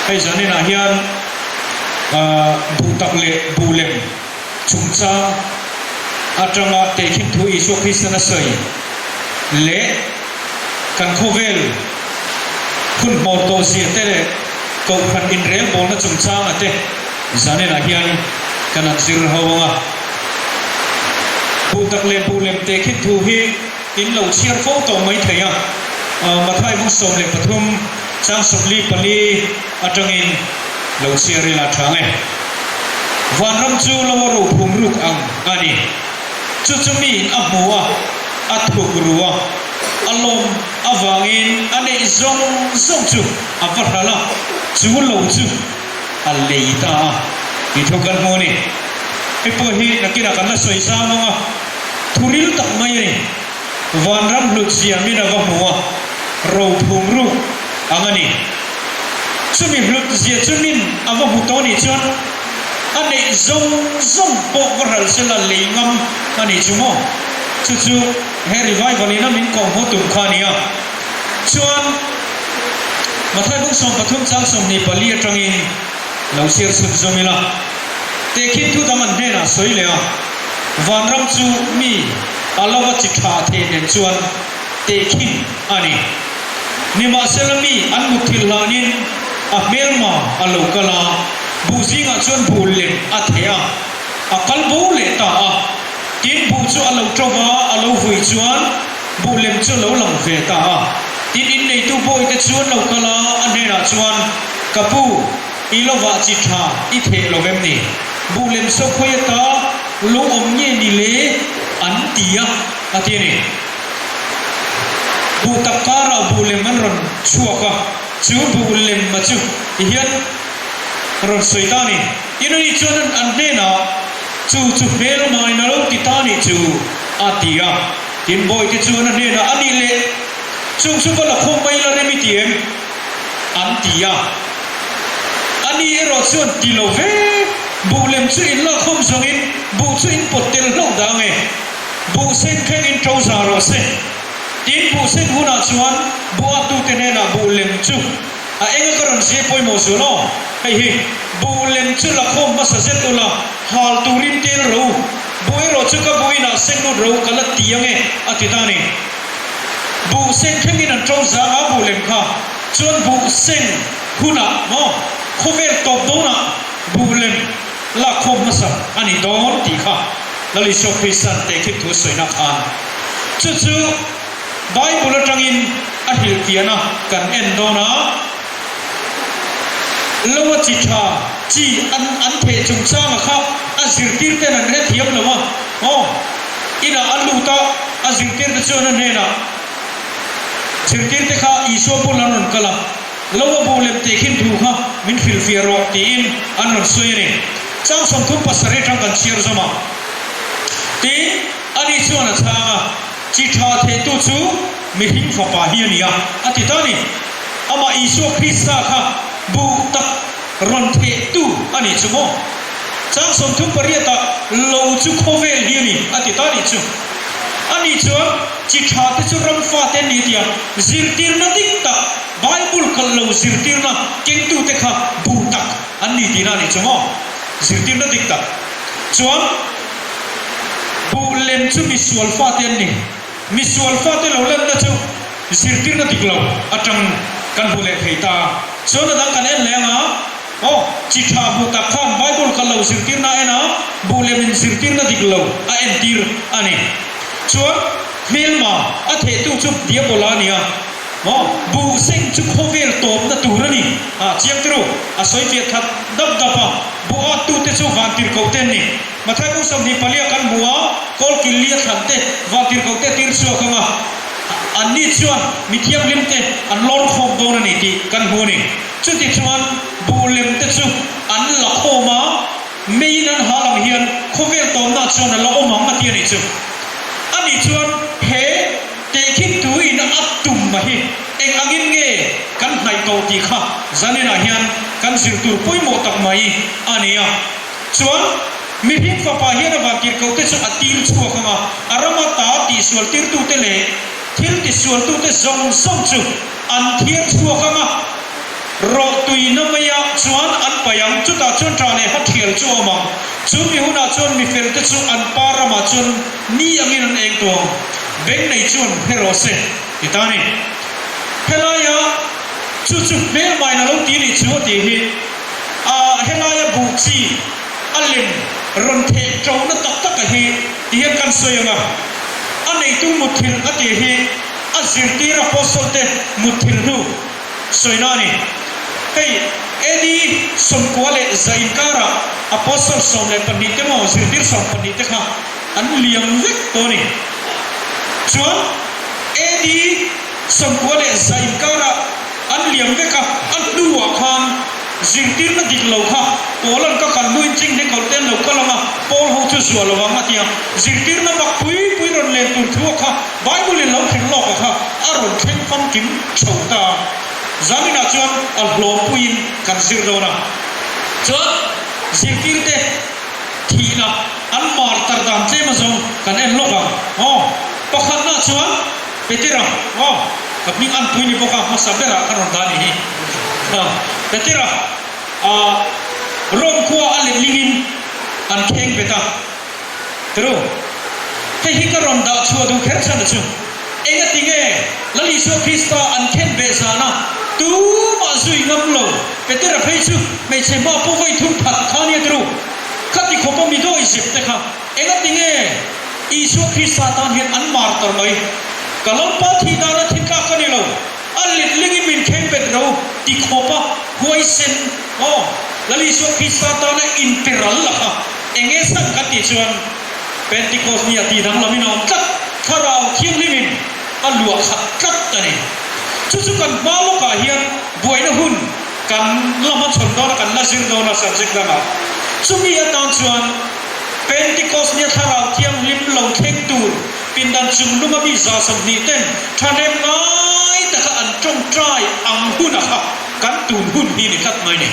Hei zaninah hian buh tak leh buh lem chungchang atanga tehkhin thu Isua Kristan a sawi leh kan khawvel hun hmawr tawh zia te leh kohhran inrelbawlna chungchanga te zaninah hian kan han zir ho ang a. Buh tak leh buh lem tehkhin thu hi In lo chhiar fo tawh mai thei a, Mathai bung 13 chang 44 atangin lo chhiar ila tha nge. Vanram chu lo a ro phum ruk ang a ni. Chu chu miin a hmu a, a thuk ru a, a lawm avangin a neih zawng zawng chu a va hral a, chu lo chu a lei ta a tih thu kan hmu a ni. Hei pawh hi nakinah kan la sawi zam ang a. Thu ril tak mai a ni. Vanram hlut ziamin a va hmu a, ro phum ruk ang a ni. Chumi hlut zia chu min a va hmu tawh nih chuan a neih zawng zawng pawh va ral sela lei ngam a nih chu maw? Chu chu he revival in a min kawh hmu tum kha a ni a. Chuan Mathai bung 13 chang 24 atangin lo chhiar chhun zawm ila, tehkhin thu dang an hnenah sawi leh a. Vanram chu mi a lo va chi tha thei nen chuan tehkhin a ni. Nimahsela mi an mutthilh hlanin a hmelma a lo kal a, buh zingah chuan buh lem a theh a, a kal bo leh ta a. Tin, buh chu a lo to va, a lo vui chuan buh lem chu a lo lang ve ta a. Tin, inneitu bawite chu an lo kal a, a hnenah chuan, Ka pu, I lo vah chi tha i theh lo em ni? Buh lem so khawi ata lo awm nge ni le? an ti a, a ti a ni. Buh tak karah buh lem an rawn chhuak a, chu buh lem a chu ti hian rawn sawi ta a ni. Tin ani chuan an hnenah, Chu chu hmelmain a lo ti ta nih chu, a ti a. Tin bawite chuan a hnenah, A nih le, chung chu va la khawm mai la rem i ti em? An ti a. Ani erawh chuan ti lo ve, buh lem chu in lak khawm zawngin buh chu in pawt tel hlauh dang e, buh sen thleng in to za rawh se. Tin, buh sen hunah chuan buh a tute hnenah buh lem chu a eng a ka rawn zir pawimawh zual aw, hei hi, buh lem chu la khawm hmasa zet ula, hal turin tel ro, buh erawh chu ka buh inah seng lut ro ka la ti ang e, a ti ta a ni. Buh seng thlengin an to zang a buh lem kha chuan buh seng hunah maw khawvel tawp dawnah buh lem lak khawm hmasa a ni dawn tih kha Lal Isua Krista'n tehkhip thu sawina khan chu chu Bible atangin a hrilhfiahna kan en dawn a, lo a chi tha chi an an theh chungchanga kha a zirtirten an hrethiam lo a maw. Inah an lut a, a zirtirte chuan a hnenah, Zirtirte kha Isua bul an rawn kal a, lo a buh lem tih khin thu kha min hrilhfiah rawh, tiin an rawn sawi a ni. Chang 37 atang kan chhiar zawm a, tiin ani chuan a chhang a, Chi tha thehtu chu mihring fapa hi a ni a, a ti ta a ni. Amah Isua Krista kha buh tak rawn thehtu a nih chu maw? Chang 38 ah lo chu khawvel hi a ni a ti ta a nih chu. A nih chuan chi tha te chu ram fate an ni tia zirtirna dik tak Bible kalh lo zirtirna kengtute kha buh tak an ni tihna a nih chu maw? Zirtirna dik tak chuan buh lem chu misual fate an ni. Misual fate lo lanna chu zirtirna dik lo atang kan hmu leh thei ta. Chuan a dang kan en leh ang a, aw, chi tha hmuh tak khan Bible kal lo zirtirna a en a, buh lem in zirtirna dik lo a entir a ni. Chuan hmelma a thehtu chu Diabola a ni a, aw, buh seng chu khawvel tawpna tur a ni. Ah, chiang te ru, a sawi fiah that dap dap a, buh at tute chu vantirhkoh te an ni. Mathai bung 24 a kan hmu a, kawl kil li a thlan te, vantirhkoh te tir chhuak ang a, anni chuan mi thianghlim te an lawr khawm dawn a ni tih kan hmu a ni. Chuti chuan buh lem te chu an la khawm a, meiin an hal ang hian khawvel tawnna chuan a la awm ang a ti a nih chu. Ani chuan he tehkhin tuin a tum a hi eng angin nge kan hnaih tawh tih kha zaninah hian kan zir tur pawimawh tak mai a ni a. Chuan, mihring fapa hian a vantirhkohte chu a tir chhuak ang a, a rama ta tihsual tirtute leh thil tisualtute zawng zawng chu an thiar chhuak ang a. Rawhtuina meiah chuan an paih ang, chutah chuan ṭah leh hathial chu a awm ang. Chu mi hunah chuan mi felte chu an pa ramah chuan ni angin an eng tawh ang. Beng nei chuan hre rawh se, ti ta a ni. Helaia chu chu hmelmain a lo ti nih chu a tih hi, a helaia buh chi a lem rawn theh ṭona tak taka hi ti hian kan sawi ang a, a neitu mutthilh a tih hi a zirtir apostle te mutthilh hnu. Sawina a ni. Hei AD 94 inkarah Apostle 12 te maw zirtir 12 te kha an liam vek tawh a ni. Chuan AD 91 inkarah an liam vek a, a hnuah khan zirtirna dik lo kha Paula'n ka kal hnuin ching hnekawlh te an lo kal ang a, Paul ho chu zuah lo ang a ti a. Zirtirna mak pui pui rawn len tur thu a kha Bible in lo thleng lawk a kha a rawn thleng famkim chho ta a, zaninah chuan a hlawmpuiin kan zir dawn a. Chuan zirtirte thihna an martar dan tlem azawng kan en lawk ang aw. Pakhatna chuan Petera aw, ka hming anpui ni bawk a, hmasa berah ka rawn dah ni hi. Petera ah Rome khua a letlingin an kheng bet a. Tru, hei hi ka rawn dah chhuah duh kher chhan a chu. Engati nge Lal Isua Krista an khen beh zana tumah zui ngam lo Petera phei chu hmeichhe hma pawh vawi thum that kha nia tru. Khati khawpa mi dawi zep te kha engati nge Isua Krista tan hian an mar tar mai. Ka Lalpa thih dana thi tlak ka ni lo, a letlingin min khen bet ro ti khawpa huaisen aw Lal Isua Krista tana inpe ral la kha. Eng nge san kan tih chuan Pentecost nia tih danglamin a awm tlat, Thlarau Thianghlimin a luah khat tlat a ni. Chu chu kan hma lawkah hian buaina hun kan la hmachhawn dawn a, kan la zir dawn a subject dangah. Chumi atan chuan Pentecost nia Thlarau Thianghlim lo thleng tur pindan chunglunga mi 120 ten thahnem ngai taka an tawngtai ang huna kha kan tun hun hi ni tlat mai ni.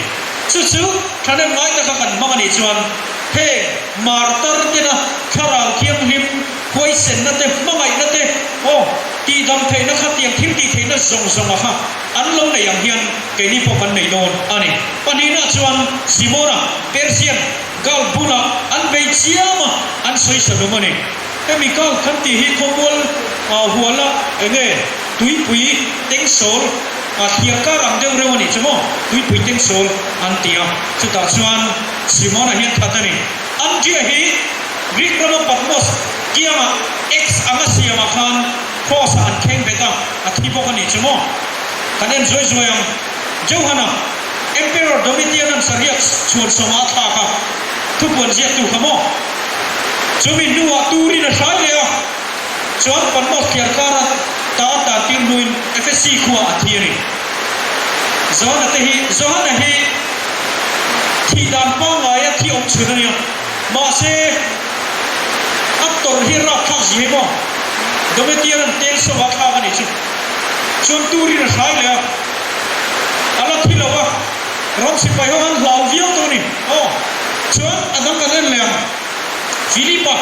Chu chu Thahnem ngai taka kan hmang a nih chuan heng martar tena Thlarau Thianghlim huaisenna te, hmangaihna te, aw, tihdam theihna kha tiang thil tih theihna zawng zawnga kha an lo nei ang hian keini pawh kan nei dawn a ni. Pahnihna chuan Simona, Persian, Gulf bulah an bei chiam a, an sawi sa lum a ni. Hemi Gulf kan tih hi khawmual huala enge tuipui tengsawl A thliar kar ang deuh reuh a nih chu maw? Tuipui tengsawl an ti a, chutah chuan Simona hian that a ni. Andria hi Greek rama Patmos kiangah X anga siamah khan Cross-ah an kheng bet a, a thi bawk a nih chu maw? Kan en zuai zuai ang. Johana, Emperor Domitian-a'n sariak chhuan sawmah a thlak a, thupuan ziaktu kha maw? Chumi hnuah turin a hrai leh a. Chuan Patmos thliar kara tar dan tir hnuin Efesi khua a thi a ni. Johana te hi Johana hi thih dan pangngaia thi awm chhun a nia. Mahse, a tawrh hi rapthlak zi hei maw? Domitian-a'n tel sawma thlak a nih chu. Chuan turin a hrai leh a, a la thi lo a, ram sipai ho an hlau viau tawh a ni. Aw, chuan a dang kan en leh ang. Philipa,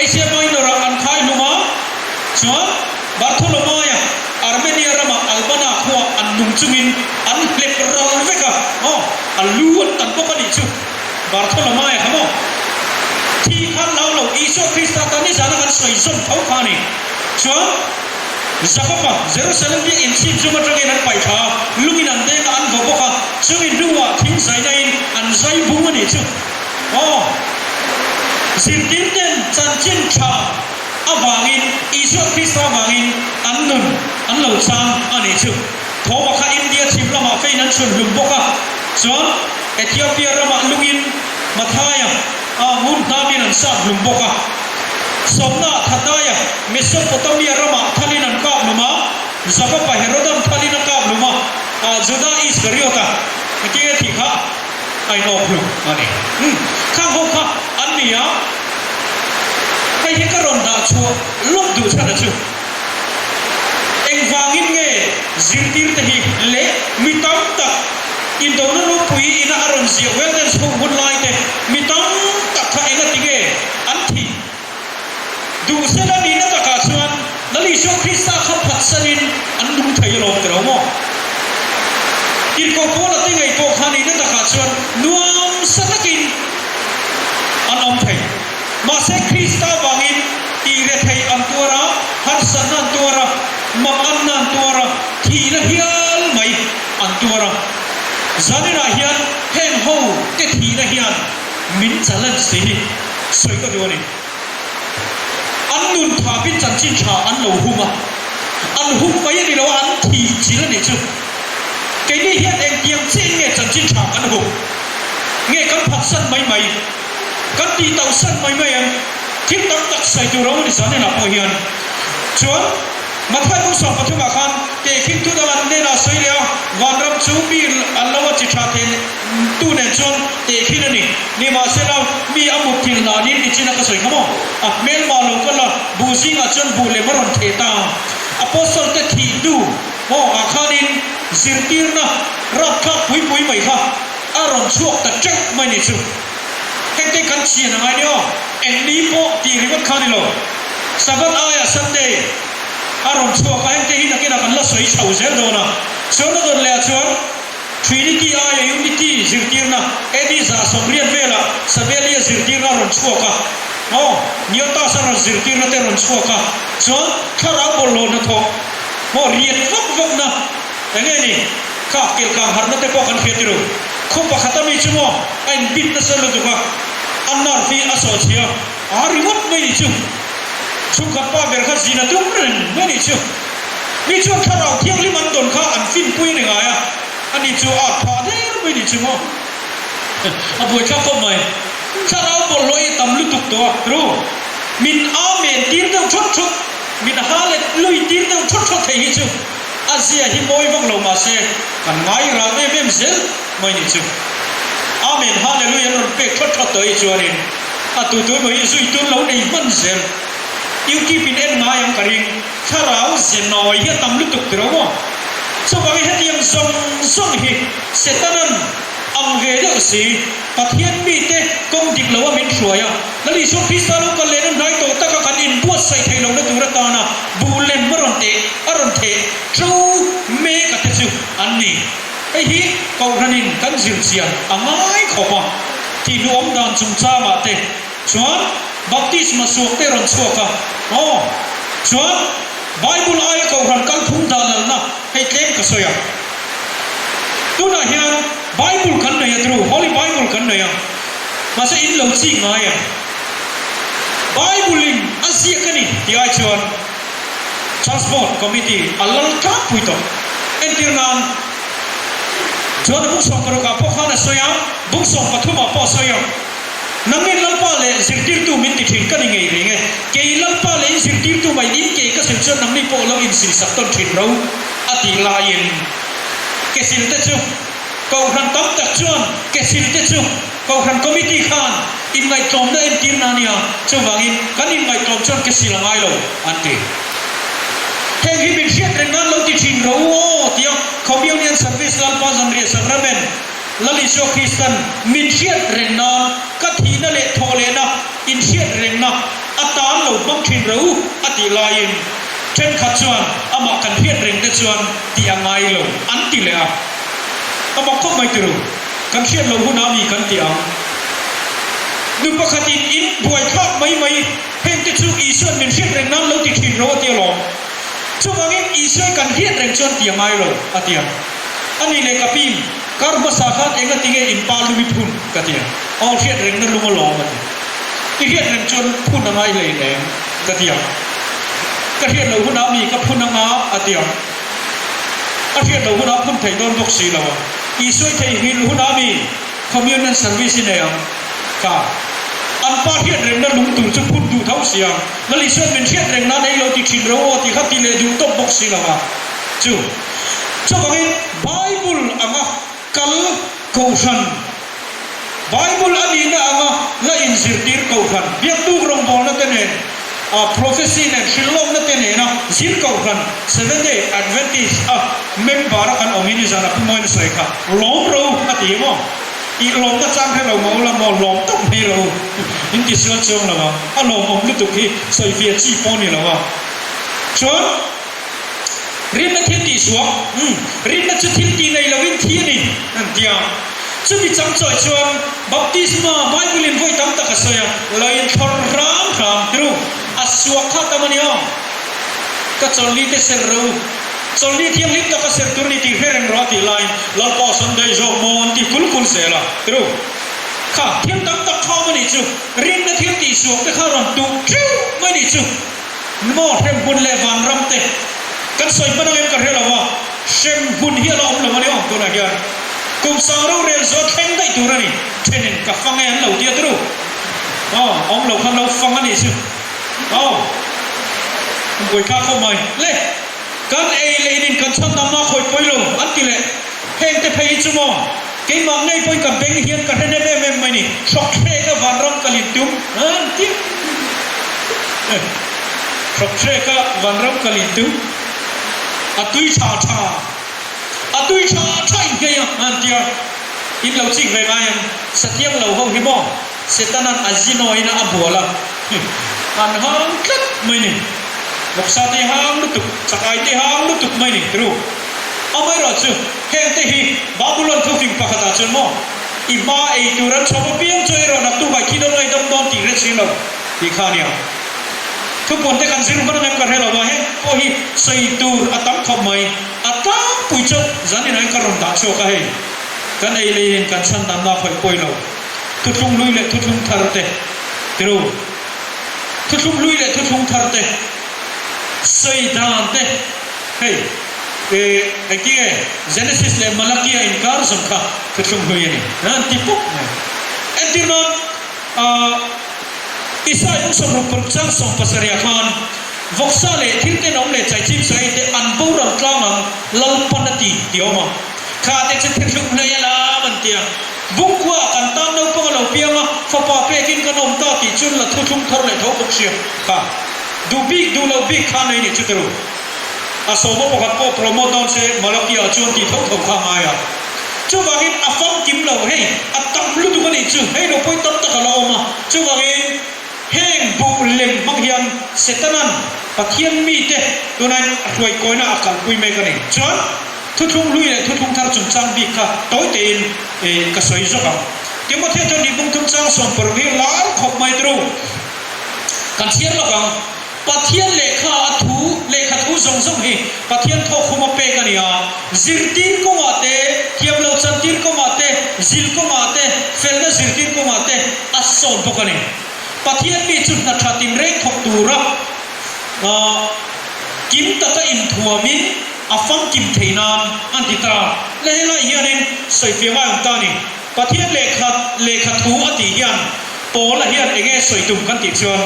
Asia Minor-ah an khai hlum a, chuan Bartholomaia, Armenia rama Albana khuaah an nung chungin an hlep ral vek a, aw, a lu an tan bawk a nih chu. Bartholomaia kha maw? Thi khan hlau lo, Isua Krista tan nizana kan sawi zawm tho kha a ni. Chuan Jakoba, Jerusalem biakinn chhip zum atangin an paih thla a, lungin an deng a, an vaw bawk a, chumi hnuah thing zainain an zai bung a nih chu. Aw, zirtirten chanchin tha avangin, Isua Krista avangin an nun an lo chang a nih chu. Thawma kha India chhim lamah fein an chhun hlum bawk a, chuan Ethiopia ramah lungin Mathaia a ngun hnamin an sat hlum bawk a. Sawmna Thadaia Mesopotamia ramah thalin an kap hlum a, Jakoba Herodan thalin a kap hlum a, Juda Iskariota, engtin nge tih kha? A inawk hlum a ni. Umm, khang ho kha an ni a, hei hi ka rawn dah chhuah lawk duh chhan a chu. Engvangin nge zirtirte hi leh mi tam tak indona ropui ina a rawn ziah Weldens ho hun lai te mi tam tak kha engati nge an thih duh sela nihna takah chuan Lal Isua Krista kha phatsanin an nung thei alawm tiro maw? Tirhkoh Paula. Manganna an tuar a, thihna hial mai an tuar a. Zaninah hian heng ho te thihna hian min challenge tih hi sawi ka duh a ni. An nun thapin chanchin tha an lo hum a, an hum mai a ni lo a, an thih chil a nih chu. Keini hian engtiang chiah in nge chanchin tha kan hum? Nge kan phatsan mai mai? Kan tih tauhsan mai mai em? Thil tam tak sawi tur a awm a ni zaninah pawh hian. Chuan Matthai bung 13 ah khan tehkhin thu dang an hnenah sawi leh a, vanram chu mi an lo a chi tha thei tu nen chuan tehkhin a ni. Nimahsela, mi a mut thil hlanin nichina ka sawi kha maw? A hmelma lo kal a, buh zingah chuan buh lem a rawn theh ta. Apostle te thih hnu maw ah khanin zirtirna rapthlak pui pui mai kha a rawn chhuak ta teuh mai ni chu. Hengte kan chian a ngai nia, eng ni pawh tih ringawt kha a ni lo. Sabbath aiah Sunday a rawn chhuak a, hengte hi nakinah kan la sawi chho zel dawn a. Chuan a dawn lehah chuan Trinity aia Unity zirtirna AD 190 velah Sabelia zirtirna a rawn chhuak a, aw, Niotas a rawn zirtirna te a rawn chhuak a, chuan thlarau bawlhhlawh hnathawh maw riat vak vakna eng nge ni kha kelkang harhna te pawh kan hriat i ru. Khaw pakhat ami chu maw a inbit nasa lutuk a, a nerve hi a sawhchhia a ringawt mai ni chu. Chhungkhat pa ber kha zin a tum reng mai ni chu. Mi chuan thlarau thianghlim an dawn kha an finpui a ni ngai a, ani chu a at phah der mai ni chu maw. A buaithlak khawp mai. Thlarau bawlhhlawh hi a tam lutuk tawh a, ru. Min amen tir deuh thawt thawt, min ha let lui tir deuh thawt thawt thei hi chu. A zia hi mawi vak lo mahse kan ngai ral em em zel mai ni chu. Amen Hallelujah an rawn pek thawt thawt tawh hi chuanin a tu tu emaw hi zui tun lo nei hman zel. YouTube in en ngai ang ka ring. Thlarau ze nawi hi a tam lutuk tiro maw? Chuvangin hetiang zawng zawng hi Setanan ang ve deuh si. Pathian mite kawng dik lo a min hruai a, Lal Isua Krista lo kal lehna hnai tawh taka kan inbuatsaih theih lohna tur atana buh lem a rawn teh a rawn theh ṭo mek a te chu an ni. Hei hi Kohhranin kan zir chian a ngai khawp a, tihnu awm dan chungchangah te chuan baptisma suak te rawn chhuak a, aw chuan Bible aia Kohhran kalphung dah lalna hei tlem ka sawi a. Tunah hian Bible kan nei a tru, Holy Bible kan nei a, mahse in lo chik ngai ang. Bible in a ziak a ni tih ai chuan Transport Committee a lal tlangpui tawh. Entir nan chuan a bung 16 ah pawh khan a sawi a, bung 13 ah pawh a sawi a, Nangin Lalpa leh zirtirtu min ti thin ka ni ngei reng e, kei Lalpa leh in zirtirtu mai in ke ka sil chuan nangni pawh lo insilsak tawn thin ro a tih laiin ke sil te chu Kohhran tam tak chuan ke sil te chu Kohhran Committee khan inngaihtlawmna entirna a nia, chuvangin kan inngaihtlawm chuan ke sil a ngai lo an ti. Heng hi min hriat reng nan lo ti thin ro aw tia Communion Service Lalpa Zanriah Sacrament Lal Isua Kristan min hriat reng nan ka thihna leh thawhlehna inhriat rengna atan lo hmang thin ro a tih laiin thenkhat chuan amah kan hriat reng te chuan tih a ngai lo an ti leh a. A mak khawp mai tiru, kan hriat loh hunah mi kan ti ang. Nu pakhatin in buaithlak mai mai heng te chu Isua'n min hriat reng nan lo ti thin ro a ti alawm. Chuvangin Isua'n kan hriat reng chuan ti a ngai lo a ti a. A nih leh ka pim, kar hmasa khan enga tinge in pa lung i phun? ka ti a. Aw hriat rengna lung alawm a ti. I hriat reng chuan phun a ngai hleinem ka ti a. Ka hriat loh hunah mi ka phun anga a ti a. A hriat loh hunah phun theih dawn bawk si lo a. Isua i theihnghilh hunah mi Communion Service i nei ang ka. An pa hriat rengna lung tur chu phun duh tho si ang. Lal Isua'n min hriat reng nan ei lo ti thin ro aw ti kha ti leh duh tawp bawk si lo a. Chu chuvangin Bible anga kal kohhran, Bible a nihna anga la inzirtir kohhran, biakbuk rawngbawlna te nen, prophecy nen, hrilhlawkna te nena zir kohhran, Seventh Day Adventist a member a kan awm hi nizan a Pu Mawina sawi kha lawm ro a ti emaw? I lawmna chang hre lo maw ula maw lawm tawp mai ro in ti sual chuang lo a, a lawmawm lutuk hi sawifiah chi pawh a ni lo a. Chuan. Rinna thil tih suak, umm, rinna chu thil tih nei loin thi a ni, an ti a. Chumi chang chawi chuan baptisma Bible in vawi tam tak a sawi a, lo inthlawr hram hram tiru, a suak kha tam a ni aw. Ka chawlhni te ser rawh u, chawlhni thianghlim taka ser tur ni tih hre reng rawh a tih laiin Lalpa Sunday zawk maw an ti kul kul zel a. Tiru, kha thil tam tak kha awm a nih chu, rinna thil tihsuak te kha rawn tuh teuh mai nih chu. Maw hremhmun leh vanram te kan sawi hman angem ka hre lo a, hremhmun hi a la awm lo a ni awm tunah hian kum sang rorel zawh thleng daih tur a ni, thenin ka fang e an lo tia turu aw awm lo khan lo fang a nih chu aw buai thlak khawp mai le kan ei leh in in kan chhan dam a khawi pawi lo an ti leh heng te phei hi chu maw keimah ngei pawhin ka beng hian ka hre nem em em mai ni hrawk hrek a vanram kal in tum an ti. Hrawk hrek a vanram kal in tum a tui tha tha a tui tha tha in nghei a an tia in lo chik ve ngai ang sathiang lo ho hi maw Setanan a zinawiin a bual a an hang tlat mai ni vawksa te hang lutuk chakai te hang lutuk mai ni ru amaherawhchu heng te hi Babulon thufing pakhatah chuan maw i hma ei tur an chhawp apiang chu erawh naktuk ah khi dawn ngai dam dawn tih hre si lo. Tih kha a nia. Thupuan te kan zir hman ang em ka hre lo a, heng pawh hi sawi tur a tam khawp mai. A tlangpui chu zan inah hian ka rawn dah chhuak a hei. Kan ei lei in kan chhan dan lak hawi pawi lo. Thuthlung hlui leh thuthlung thar te tiru. Thuthlung hlui leh thuthlung thar te sawi dan te hei eh engtin nge Genesis leh Malakia inkar zawng kha thuthlung hlui a ni. An ti pawp mai. Entir nan. Isai bung 60 paruk chang 70 ah khan vawksa leh thil tenawm leh chaichim saei te an boral tlang ang Lalpan a ti tih a awm a. Kha te chu thuthlung hlei a lam an ti a. Bungkua ah kan tan naupang a lo piang a, fapa pekin kan awm ta tih chuan la thuthlung thar leh tho bawk sia kha. Duh bik duh loh bik kha nei nih chu te ru. A sawma pakhat pawh promote dawn se Malakia ah chuan tih tho tho kha a ngai a. Chuvangin a famkim lo, hei a tam lutuk a nih chu, hei lo pawi tam tak a la awm a. Chuvangin heng buh lem hmang hian Setanan Pathian mite tunain a hruaikawina a kalpui mek a ni. Chuan thuthlung hlui leh thuthlung thar chungchang bik kha tawi tein ka sawi zawk ang. Timothea chuan nih bung thum chang 16 hi lar khawp mai turu kan chhiar lawk ang. Pathian lehkha a thu, lehkha thu zawng zawng hi Pathian thawk hum a pek a ni a. Zirtir kawngah te, thiamlo chantir kawngah te, zil kawngah te, felna zirtir kawngah te a sawn bawk a ni. Pathian mi chu hna tha tinreng thawk tura kim taka inthuamin a famkim thei nan an ti ta. Le helai hianin sawifiah ngai awm ta a ni. Pathian lehkha lehkha thu a tih hian Paula hian eng nge sawi tum kan tih chuan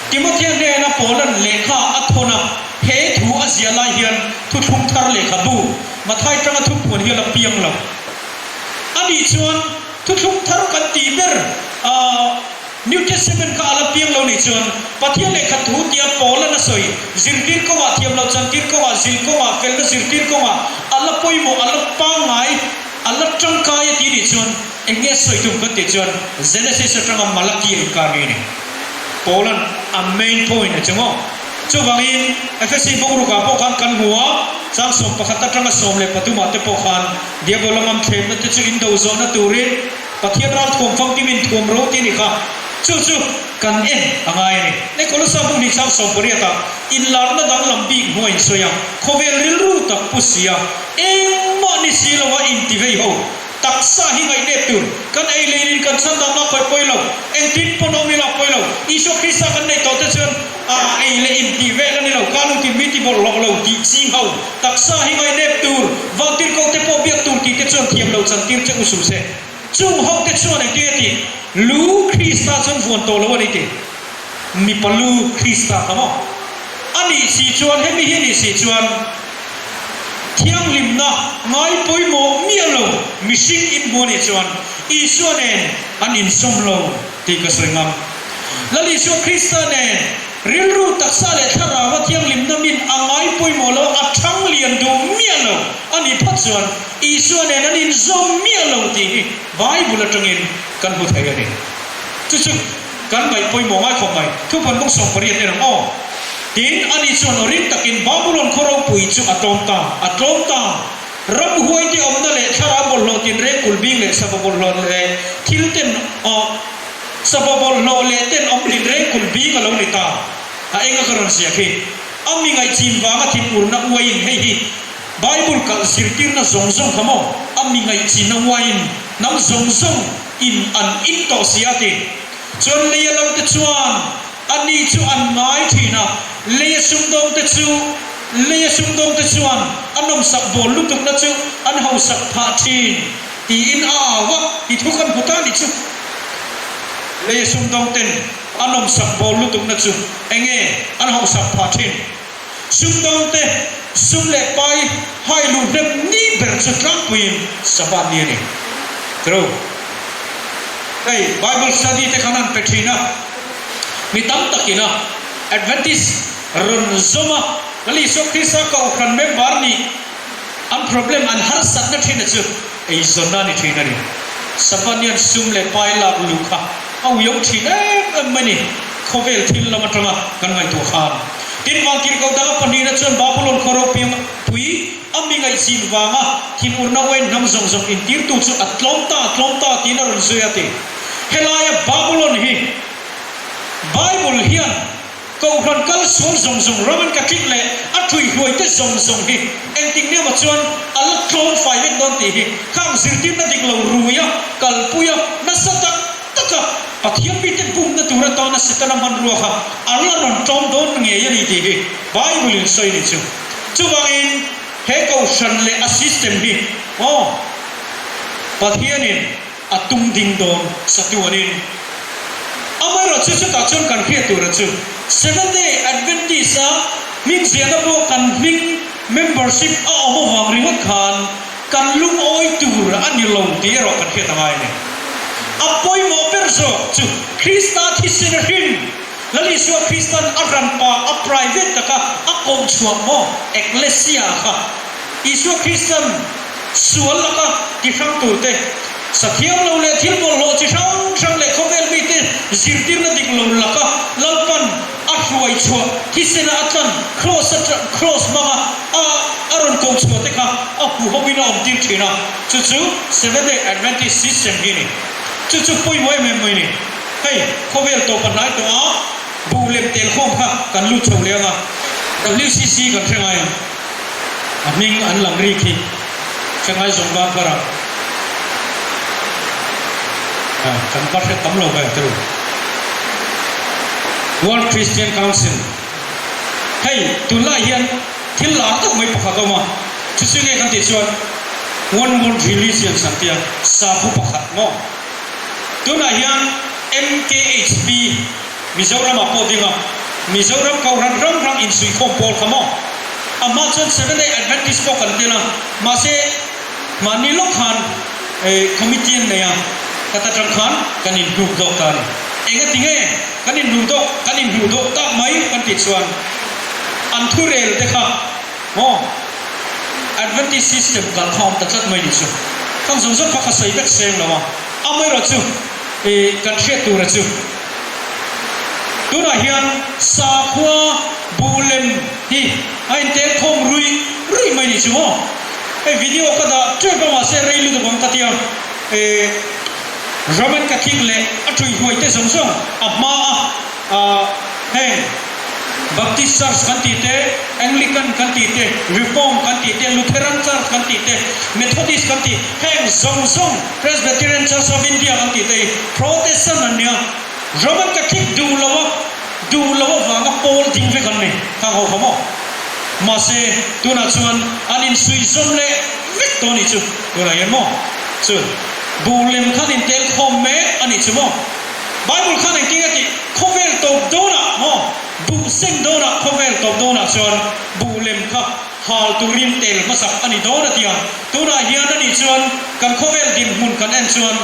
Timothea hnena Paula'n lehkha a thawn a, he thu a ziah lai hian thuthlung thar lehkhabu Mathai tanga thupuan hi a la piang lo. A nih chuan thuthlung thar kan tih ber a New Testament kha a la piang lo nih chuan Pathian lehkha thu tia Paula'n a sawi zirtir kawngah, thiamloh chantir kawngah, zil kawngah, felna zirtir kawngah a la pawimawh, a la pangngai. A la tangkai a ti nih chuan eng nge sawi tum kan tih chuan Genesis atanga Malachi a inkar nge ni? Paula'n a main point a cheng aw. Chuvangin Ephesi bungrukah pawh khan kan hmu a, chang 11 atanga 13 ah te pawh khan Diabola ngam thlemna te chu in do zawhna turin Pathian ral thuam famkim in thuam ro ti a ni kha. Chu chu kan en a ngai a ni. Hei Kolosa bung hnih chang 18 ah inlarna danglam bik hmuh a insawi a, khawvel rilru tak pu si a, Engmah ni si lo a inti vei ho. Taksa hi ngaihnep tur. Kan ei lein in kan chhan dan a khawih pawi lo. Engtin pawn awm ila pawi lo. Isua Krista kan neih tawh te chuan a ei leh in tih vel a ni lo. Ka nu tin mi ti bawlhhlawh lo tih ching ho. Taksa hi ngaihnep tur. Vantirhkoh te pawh biak tur tih te chuan thiam lo chan tir che u suh se. Chung ho te chuan engtin nge tih? Lu Krista chuan vuan tawh lo a ni tih. Mipa lu Krista kha maw? A nih si chuan hemi hi a nih si chuan thianghlimna ngai pawimawh miah lo mihring inhmu a nih chuan Isua nen an insawm lo tih ka sawi ngam. Lal Isua Krista nen rilru, taksa leh thlarau a thianghlimna min a ngai pawimawh lo, a thang lian duh miah lo a nih phawt chuan Isua nen an inzawm miah lo tih hi Bible atangin kan hmu thei a ni. Chu chu kan ngaih pawimawh ngai khawp mai. Thupuan bawk 18 en ang aw. Tin, ani chuan aw ring takin Babulon khaw ropui chu a tlawm ta, a tlawm ta. Ramhuaite awmna leh thlarau bawlhhlawh tinreng kulhbing leh sava bawlhhlawh leh thil ten aw sava bawlhhlawh leh ten awm tinreng kulhbing a lo ni ta. A enga ka rawn ziah khi. A mi ngaihchin vanga thinurna uaiin hei hi Bible kalh zirtirna zawng zawng kha maw a mi ngaihchinna uaiin hnam zawng zawng in an in tawh si a ti. Chuan leia lalte chuan a ni chu an ngai thin a, leia sumdawngte chu leia sumdawngte chuan a nawmsak bawl lutukna chu an hausak phah thin tiin a au a ti thu kan hmu ta ni chu. Leia sumdawngten a nawmsak bawl lutukna chu enge an hausak phah thin? Sumdawngte sum leh pai hai luh hnem ni ber chu tlangpuiin Sabbath ni a ni. True. Hei Bible study te khan an pe thin a, mi tam takin a Adventist rawn zawm a, Lal Isua Krista Kohhran member nih an problem an harsatna thin a chu eizawnna a ni thin a ni. Sabbath hian sum leh pai lak luh kha a uiau thin em em mai ni, khawvel thil lam atanga kan ngaihtuah khan. Tin, Vantirhkoh danga pahnihna chuan Babulon khaw ropiang pui a mi ngaihchin vanga thinurna uain hnam zawng zawng intirtu chu a tlawm ta, tlawm ta tiin a rawn zui a ti. Helaia Babulon hi Bible hian Kohhran kal sual zawng zawng Roman Catholic leh a ṭhuihhruaite zawng zawng hi engtik nia maw chuan a la tlawm fai vek dawn tih hi khang zirtirna dik lo ruia kalpuia nasa tak taka Pathian mite bumna tur atana Setana hmanrua kha a la rawn tlawm dawn ngei a ni tih hi Bible in sawi ni chu. Chuvangin he kohhran leh a system hi aw Pathianin A tum ding dawn chatuanin. Amaherawhchu chutah chuan kan hriat tura chu Seventh Day Adventist a hming ziahna pawh kan hming membership a awm avang ringawt khan kan lungawi tur a ni lo tih erawh kan hriat a ngai a ni. A pawimawh ber zawk chu Krista thisen a hrin, Lal Isua Kristan a hranpa a private taka a koh chhuah maw Ekklesia kha Isua Kristan sual laka ti hrang turte, sathiam lo leh thil bawlhhlawh chi hrang hrang leh khawvel mite zirtirna dik lo laka Lalpan a hruai chhuah thisena a tlan kraws a kraws hmanga a a rawn koh chhuah te kha a huhoin a awmtir thin a, chu chu Seventh Day Adventist system hi a ni. Chu chu pawimawh em em mai a ni. Hei khawvel tawp a hnai tawh a, buh lem tel khawm kha kan lut chho leh ang a, WCC kan hre ngai ang. A hming an lam rik hi hre ngai zawng van par a, kan va hre tam lo ve te u. World Christian Council hei tunlai hian thil lar deuh mai pakhat a awm a, chu chu nge kan tih chuan One World Religions an tia sakhaw pakhat maw? Tunah hian MKHP Mizoramah pawh ding a, Mizoram Kohhran hrang hrang insuihkhawm pawl kha maw? A hma chuan Seventh Day Adventist pawh kan tel a, mahse mahni lawk khan committee an nei a, khat atang khan kan inhnuk dawk ta a ni. Engati nge kan inhnuh dawk, kan inhnuh dawk tak mai kan tih chuan an thurel te kha maw? Adventist system kal kha awm ta tlat mai ni chu. Khang zawng zawng kha ka sawi vek seng lo a, amaherawhchu kan hriat tura chu Tunah hian sakhua buh lem hi a intel khawm ruih ruih mai nih chu maw? Hei video ka dah tep a mahse rei lutuk ang ka tia eh Roman Catholic leh a ṭhuihhuai te zawng zawng a hma a ah heng Baptist Church kan tih te, Anglican kan tih te, Reform kan tih te, Lutheran Church kan tih te, Methodist kan tih heng zawng zawng Presbyterian Church of India kan tih te hi Protestant an nia. Roman Catholic duh lo a, duh lo avanga pawl ding vek an ni. Khang ho kha maw? Mahse, tunah chuan an insuih zawm leh vek tawh a nih chu. Tunah hian maw? Chu buh lem khan intel khawm mek a nih chu maw? Bible khan engtin nge tih? Khawvel tawp dawnah maw? Buh seng dawnah khawvel tawp dawnah chuan buh lem kha hal turin tel hmasak a ni dawn a ti a. Tunah hian a nih chuan kan khawvel dinhmun kan en chuan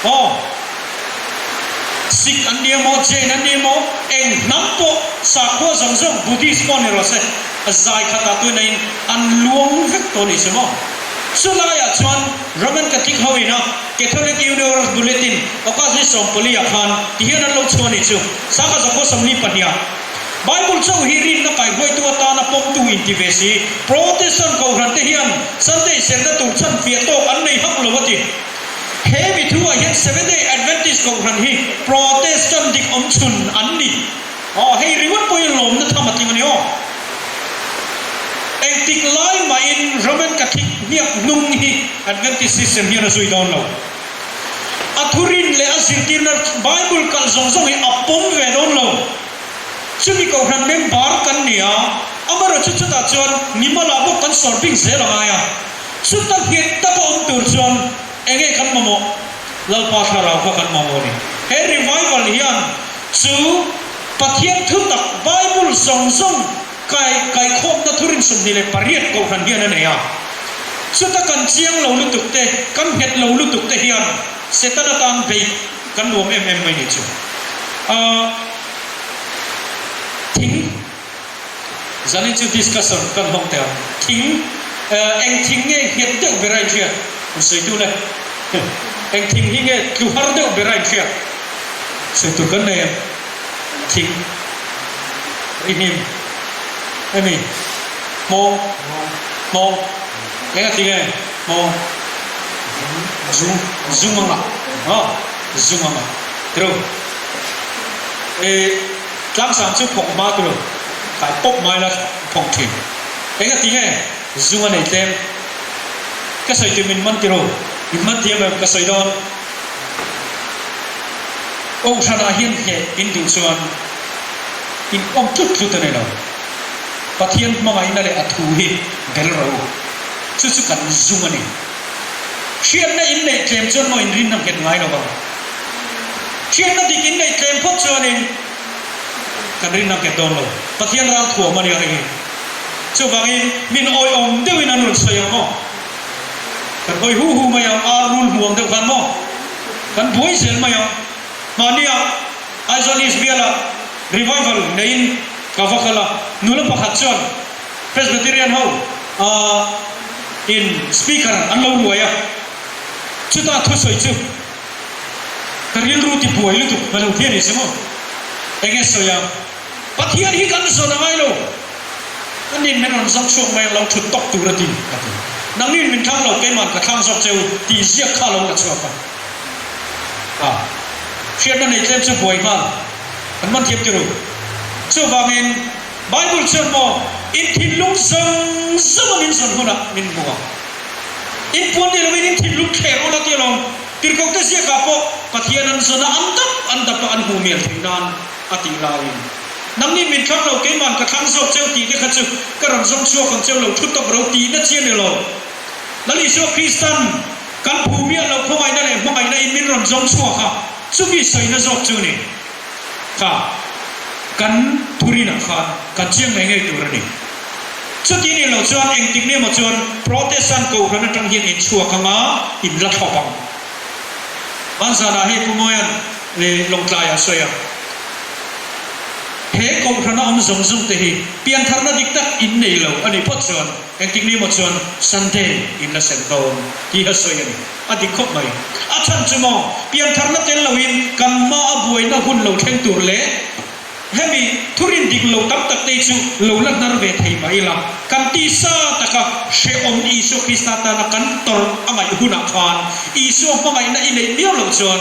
aw Sikh an ni emaw, Jain an ni emaw, eng hnam pawh sakhua zawng zawng Buddhist pawh ni rawh se, zai khatah tuina in an luang vek tawh a nih chu maw? Chulaiah chuan Roman Catholic ho ina Catholic Universe Bulletin August ni 14 ah khan tihian an lo chhuah a nih chu, Sangha zakua 42 ah. Bible chauh hi rinna kaihruaitu atana pawmtu inti ve si. Protestant Kohhran te hian Sunday serna tur chhan fiah tawk an nei hauh lo a ti. He mi thu ah hian Seventh Day Adventist Kohhran hi Protestant dik awm chhun an ni. Aw, hei ringawt pawhin lawmna tham a tling a ni aw. Engtik lai mahin Roman Catholic hniak hnung hi Adventist system hian a zui dawn lo. A thurin leh a zirtirna Bible kalh zawng zawng hi a pawm ve dawn lo. Chumi kohhran member kan ni a, amaherawhchu chutah chuan mimalah bawk kan sawr bik zel a ngai a. Chuta nghet taka awm tur chuan enge kan mamawh? Lalpa thlarau kha kan mamawh a ni. He revival hian chu Pathian thutak Bible zawng zawng kai kaikhawmna thurin 28 kohhran hian a nei a. Chuta kan chiang lo lutuk te, kan nghet lo lutuk te hian Setana tan beih kan nuam em em mai ni chu. Ahh thing Zanin chu discussion kan hmang teh ang. Thing eng thing nge nghet deuh ber a inhriat? An sawi tu le. Eng thing hi nge tlu har deuh ber a inhriat? Sawi tur kan nei em? Thing rihnim emi? Hmawng Hmawng Eng a ti nge? Hmawng Zung Zung anga Aw Zung anga True Ih. Tlangsang chu phawng hma tur kai pawp mai la phawng thin. Eng a ti nge? Zung a nei tlem. Ka sawi tur min man tiro? Min man thiam em? Ka sawi dawn. Kohhranah hian hneh in duh chuan in awm tlut tlut a ni lo. Pathian hmangaihna leh a thu hi bel rawh u. Chu chu kan zung a ni. Hriatna in neih tlem chuan maw in rinna nghet ngai lo vang. Hriatna dik in neih tlem phawt chuanin kan rinna nghet dawn lo. Pathian ral thuam a nia hei hi. Chuvangin min awihawm deuhin an rawn sawi ang maw? Kan hawi hu hu mai ang, ar rul hmu ang deuh khan maw? Kan buai zel mai ang. Mahnia Aizawl East biala revival neiin ka va kal a, nula pakhat chuan Presbyterian ho in speaker an lo ruai a, chutah thusawi chu Ka rilru ti buai lutuk ka lo thian i maw? Enge sawi a? Pathian hi kan zawn a ngai lo. Ka nin min rawn zawng chhuak mai ang lo thut tawk tur a ti a ti. Nangnin min thlang lo keiman ka thlang zawk che u tih ziak kha lo la chhuak a. A hriatna nei tlem chu buai nghal an man thiam ti ru. Chuvangin Bible chuan maw in thinlung zawng zawng a min zawn hunah min hmu ang. Inpuan ni loin in thinlung thler ula ti alawm. Tirhkohte ziakah pawh Pathian an zawn a, an dap an dap a an hmuh mial theih nan a tih laiin nangni min thlang lo, keiman ka thlang zawk cheu tih te kha chu ka rawn zawng chhuak ang cheu lo, thu tawp ro tihna chi a ni lo. Lal Isua Kristan kan phu miah lo khawngaihna leh hmangaihna in min rawn zawng chhuak a, chumi sawina zawk chu ni. Kha kan thurinah khan kan chiang ngei ngei tur a ni. Chuti nih loh chuan engtik nge maw chuan Protestant kohhran atang hian in chhuak anga in la thlawp ang. Hmanzanah hei Pu Mawia'n Lawngtlai a sawi a, he kohhrana awm zawng zawng te hi piantharna dik tak in nei lo a nih phawt chuan engtik nge maw chuan Sunday in la sem dawn tih a sawi a ni. A dik khawp mai. A chhan chu maw, piantharna tel loin kan hma a buaina hun lo thleng tur leh hemi thurin dik lo tam tak te chu lo la hnar ve thei mah ila, kan tisa taka hrehawm Isua Krista tana kan tawrh a ngaih hunah khan Isua hmangaihna i neih miau loh chuan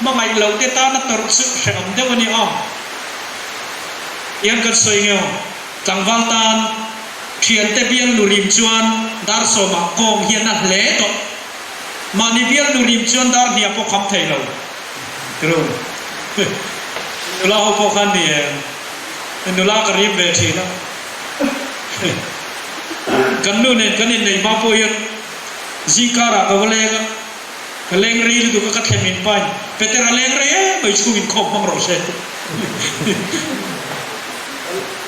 hmangaih loh te tana tawrh chu hrehawm deuh a ni aw. Tiang kan sawi nge aw, tlangval tan thiante bial nu rim chuan dar sawmah kawng hian a hle tawh. Mahni bialnu rim chuan dar hnia pawh kham thei lo. Tirhu. Nula ho pawh khan ni em? Nula ka rim ve thin a. Kan nu nen kan inneih hma pawh hian zingkarah ka va leng a, ka leng rei lutuk a, ka thlem in pain Peter a leng rei em mai chhung inkhawm hmang rawh se.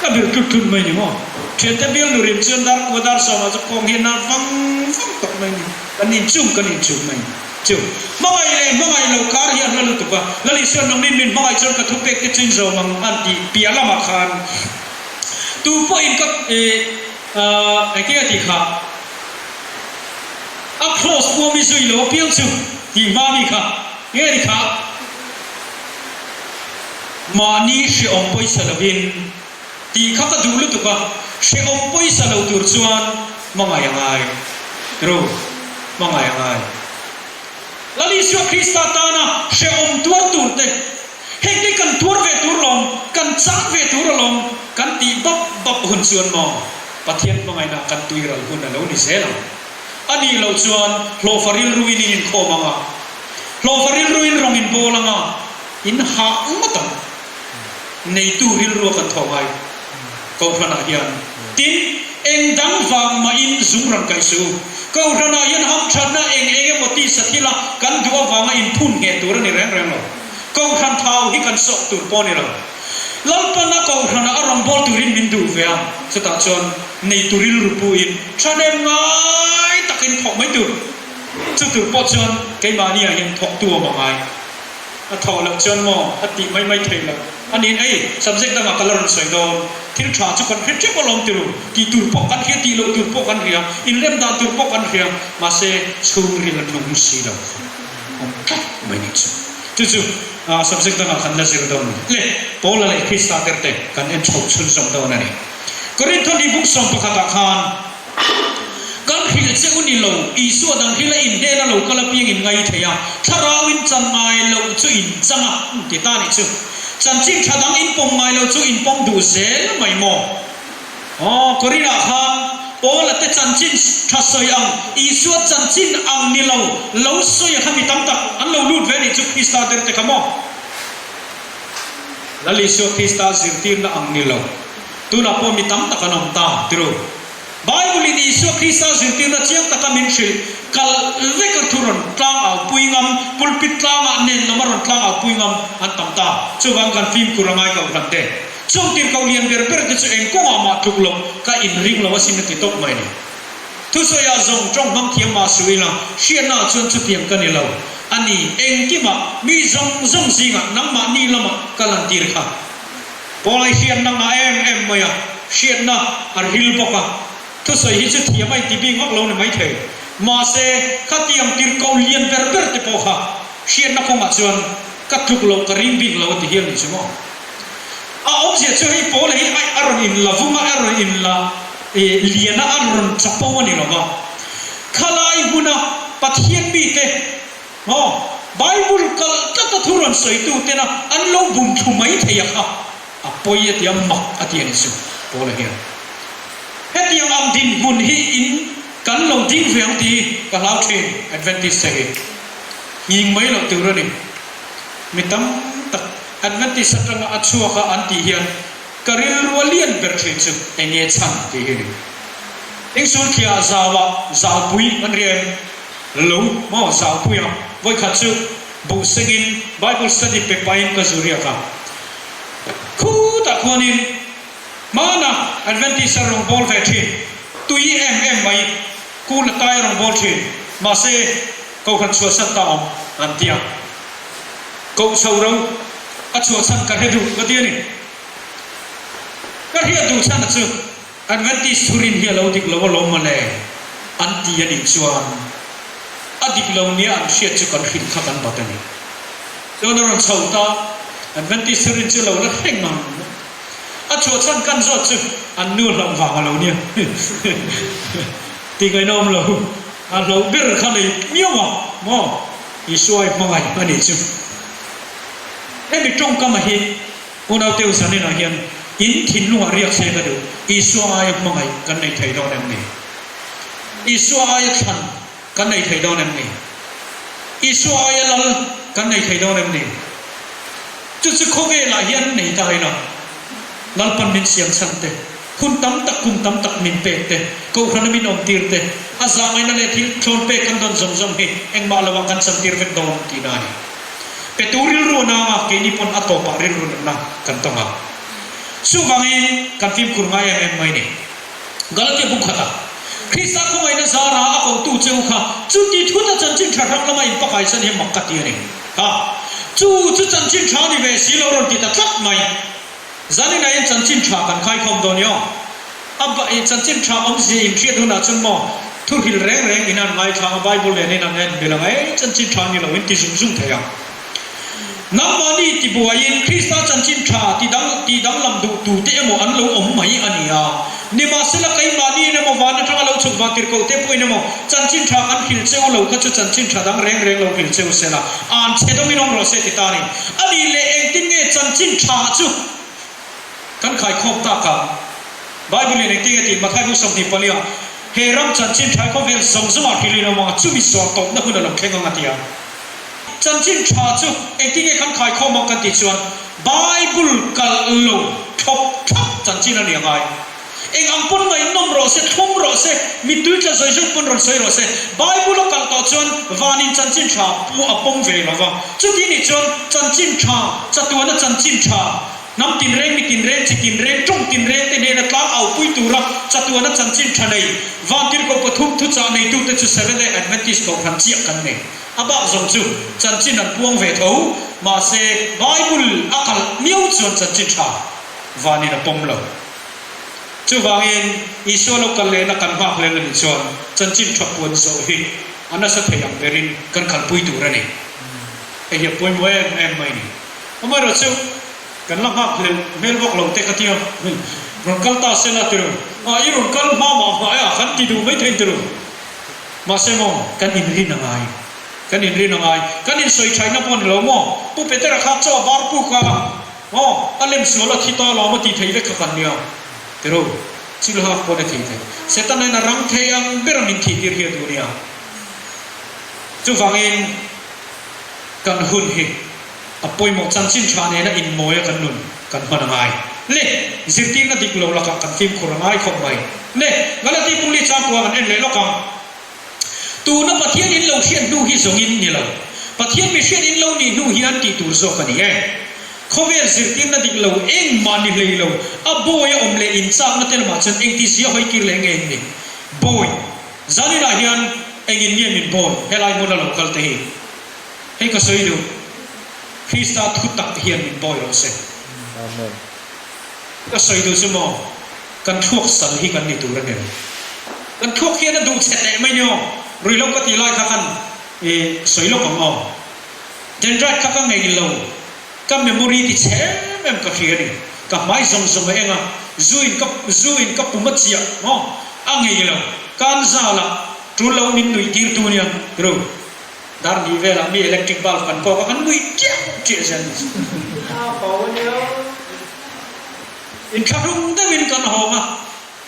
Ka bir tlut tlut mai ni maw? Thiante bialnu rim chuan dar kua dar sawmah chu kawng hian a vang vang tawh mai ni. Kan inchung kan inchung mai ni. Chu hmangaih leh hmangaih lo kar hi a hla lutuk a, Lal Isuan nangnin min hmangaih chuan ka thupek te chu in zawm ang an tih piah lamah khan tu pawhin ka engtin a tih kha a cross puam i zui lo apiang chu tih hma mi kha nge ni kha? Mahni hrehawm pawisa lovin tih kha ka duh lutuk a, hrehawm pawisa lo tur chuan hmangaih a ngai. Ro, hmangaih a ngai. Lal Isua Krista tana hrehawm tuar tur te, hengte kan tuar ve tur lawm, kan chak ve tur alawm kan tih bap bap hun chuan maw? Pathian hmangaihna kan tuiral hun a lo ni zel ang. A nih loh chuan hlawhfa rilruin in inkhawm ang a, hlawhfa rilruin rawng in bawl ang a, in hah ngawt ang. Neitu rilrua kan thaw ngai Kohhranah hian. Tin, eng dang vang mahin zung rawn kaih suh u. Kohhranah hian hamthatna eng eng emaw tisa thila kan duh avanga inphun ngheh tur a ni reng reng lo. Kohhran thau hi kan sawh tur pawh a ni lo. Lalpana Kohhranah a rawngbâwl turin min duh ve a, chutah chuan neitu rilru puin thahnem ngai takin thawk mai tur. Chu tur pawh chuan keimahniah hian thawktu awm a ngai. A thawh loh chuan maw a tih mai mai theih loh a niin ei, subject dangah ka la rawn sawi dawn. Thil tha chu kan hre teuh alawm ti ru, tih tur pawh kan hria, tih loh tur pawh kan hria, inrem dan tur pawh kan hria, mahse chhungril a nung si lo kha awm tlat mai nih chu. Chu chu subject dangah kan la zir dawn a ni. Le, Paula leh Krista terte kan en chhoh chhunzawm dawn a ni. Korintho ni bung sawm pakhatah khan kan hrilh che u ni lo, Isua dang hrilh a inhnena lo kal apiang in ngai thei a, thlarau in chan ngai loh chu in chang a, ti ta nih chu. Chanchin tha dang in pawm ngai lo chu in pawm duh zel mai maw? Aw, Korinah khan Paula te chanchin tha sawi ang, Isua chanchin ang ni lo, lo sawi a kha mi tam tak an lo lut ve nih chu Krista der te kha maw? Lal Isua Krista zirtirna ang ni lo, tunah pawh mi tam tak an awm ta, ti ru. Bible in Isua Krista zirtirna chiang taka min hrilh, kal vek a thu rawn tlang au pui ngam, pulpit tlangah nen lam a rawn tlang au pui ngam an tam ta. Chuvang kan fimkhur a ngai ko hlan te. Chung tirhkoh lian ber ber te chu eng kawngah mah tluk lo ka inring lo asin a ti tawp mai ni. Thusawiah zawng tawng hmang thiam mah suh ila, hriatnaah chuan chutiang ka ni lo. A ni, engkimah, mi zawng zawng zingah nangmahni lamah ka lantir kha. Paulai hriatna ngah em em mai a, hriatna a ril bawk a. Thusawi hi chu thiam a inti bik vak lo ni maithei. Mahse, khatiang tirhkoh lian ber ber te pawh kha hriatna kawngah chuan ka tluk loh ka ring bik lo a ti hial ni chu maw? A awmzia chu hei Paula hi a rawn inla vung a, a rawn inla lian a, a rawn chapo a ni lo va. Khalai hmuna Pathian mite maw Bible kalh tlata thu rawn sawitu tena an lo bum thlu mai thei a kha a pawi a ti a, mak a ti a ni chu Paula hian. Hetiang ang dinhmun hi in kan lo ding ve ang tih ka hlau thin Adventist te hi. Nghing mai loh tur a ni. Mi tam tak Adventist atanga a chhuak a an tih hian ka rilru a lian ber thin chu eng nge chhan tih hi a ni. Engsul thliah zauah zaupui an riam lo maw zaupui a, vawikhat chu buh sengin Bible study pe pahin ka zu riak a, khutah khuanin hmana Adventist a rawn bawl ve thin, tui em em mai kul a tai a rawn bawl thin, mahse Kohhran chhuahsan ta awm an ti a. Koh chho ro a chhuahchhan ka hre duh ka ti a ni. Ka hriat duh chhan a chu Adventist thurin hi a lo dik lo alawm mawle an ti a nih chuan a dik lo nia an hriat chu kan hrilh kha kan bat a ni. Chuan a rawn chho ta Adventist thurin chu lo la thleng ang. A chhuahchhan kan zawt chu an nu hlauh vang a lo nia. Ti ngaihna awm lo. A hlauh ber kha nei miau a maw? Isua i hmangaih a nih chu. Hemi tawngkama hi Unaute u zaninah hian in thinlungah riak se ka duh, Isua aia hmangaih kan nei thei dawn em ni? Isua aia thlan kan nei thei dawn em ni? Isua aia lal kan nei thei dawn em ni? Chu chu khawvelah hian nei ta ila, Lalpan min siam chhan te, Hun tam tak, kum tam tak min pek te, Kohhrana min awmtir te, a zahngaihna leh thil thlawn pek kan dawn zawng zawng hi engmah loah kan chantir vek dawn tihna a ni. Petu rilru a nang a, keini pawn a tawpah rilru natna kan tawng a. Chuvangin kan fimkhur ngai em em mai ni. Galatia bung khata Krista khawngaihna zara a kotu che u kha chuti thuta chanchin tha hrang lama inpakai chan hi mak ka ti a ni. Ha! Chu chu chanchin tha ni ve si lo rawn ti ta tlat mai. Zaninah hian chanchin tha kan khaikhawm dawn i aw. A ba i chanchin tha awmzia in hriat hunah chuan maw thu hil reng reng in an ngaithla a, Bible nen in an en bil ang e, chanchin tha ni lo in ti zung zung thei ang. Nangmahni ti buaiin Krista chanchin tha ti dang ti danglam duh tu te emaw an lo awm mai a ni a. Nimahsela keimahni in emaw van atanga lo chhuk van tirhkoh te pawhin emaw chanchin tha kan hrilh cheu lo kha chu chanchin tha dang reng reng lo hrilh cheu sela an chhe dawngin awm rawh se ti ta ni. A nih leh engtin nge chanchin tha chu kan khaikhawm tak ang? Bible in engtin nge tih Matthai bu 24 ah, He ram chanchin tha khawvel zawng zawng ah hrilh in awm ang a, chumi sual tawpna hun a lo thleng ang a ti a. Chanchin tha chu engtin nge kan khaikhawm ang kan tih chuan Bible kalh lo thlawp thlap chanchin a ni a ngai. Eng ang pawn ngaihnawm rawh se, thlum rawh se, mittui tla zawi zawi pawn rawn sawi rawh se, Bible a kalh tawh chuan vanin chanchin tha pu a pawm ve lo va. Chuti nih chuan chanchin tha, chatuana chanchin tha, hnam tinreng, mi tinreng, chi tinreng, tawng tinreng te hnena tlang aupui tura chatuana chanchin tha nei, Vantirhkoh pathum thuchah neitute chu Seventh-day Adventist kohhran chiah kan nei. A bak zawng chu chanchin an puang ve tho, mahse Bible a kalh miau chuan chanchin tha vanin a pawm lo. Chuvangin, Isua lo kal lehna kan nghak lel a nih chuan chanchin tha puan zawh hi a nasa thei ang berin kan kalpui tur a ni. Hei hi a pawimawh em em mai a ni. Amaherawhchu, kan la nghak hlel hmel vak lo te ka ti a, rawn kal ta se la tiru, ah i rawn kal hma mah hma e a kan ti duh mai thei tiru. Mahse maw, kan inrin a ngai, kan inrin a ngai, kan insawi thaina pawh a ni lo maw? Pu Petera kha chaw var puk a. Aw, a lem sual a thi ta lawm a ti thei vek kha kan nia. Tiro, chil hak pawn a thei thei. Setana in a rang thei ang ber a min thih tir hi a duh nia. Chuvangin kan hun hi a pawimawh chanchin tha nena inmawi a kan nun kan hman a ngai. Le, zirtirna dik lo lakah kan fimkhur a ngai khawp mai. Le, Galati Pungli changkua kan en leh lawk ang. Tuna Pathian in lo hriat hnu hi zawngin ni lo. Pathian mi hriat in lo nih hnu hian tih tur zawk a ni e. Khawvel zirtirna dik lo engmah ni hlei lo, a bawi a awm leh inchakna te lamah chuan engti zia hawi kir leh nge in ni? Bawi, zaninah hian engin nge min bawi helai hmuna lo kal te hi? Hei ka sawi duh, Krista thu tak hian min bawi rawh se. Amen. Ka sawi duh chu maw? Kan thluak sal hi kan ni tur a ni lo. Kan thluak hian a duh chhe teh mai ni aw. Ruihlo ka tih lai kha khan i sawi lawk ang aw. Dendrite kha ka ngei lo. Ka memory ti chhe em em ka hria a ni. Ka hmai zawng zawng a eng a, zu in ka zu in ka pum a chiah maw? A ngei lo. Kan zal a, tul lo min nuih tir tu nia ru. Dar nih velah mi electric bulb kan kawk a, kan nuih chiah chiah zel ni. A bo a nia. Inthlahrung deuhin kan hawng a,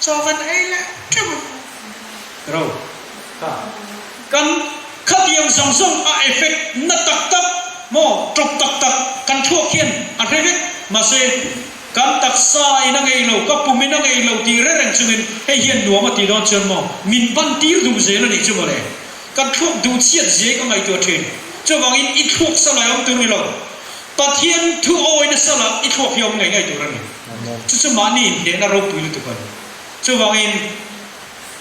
chaw kan ei leh teuh a. Ro kha kan khatiang zawng zawng a effect na tak tak maw tawp tak tak kan thluak hian a hre vek. Mahse, kan taksa in a ngei lo, ka pum in a ngei lo tih reng reng chungin hei hian nuam a tih dawn chuan maw min ban tir duh zel a nih chu mawle. Kan thluak duh chhiat zia hi ka ngaihtuah thin. Chuvangin i thluak sa lai awm tur ni lo. Pathian thu awi nasa lah i thluak hi awm ngei ngei tur a ni. Chu chu mahni inhnehna ropui lutuk a ni. Chuvangin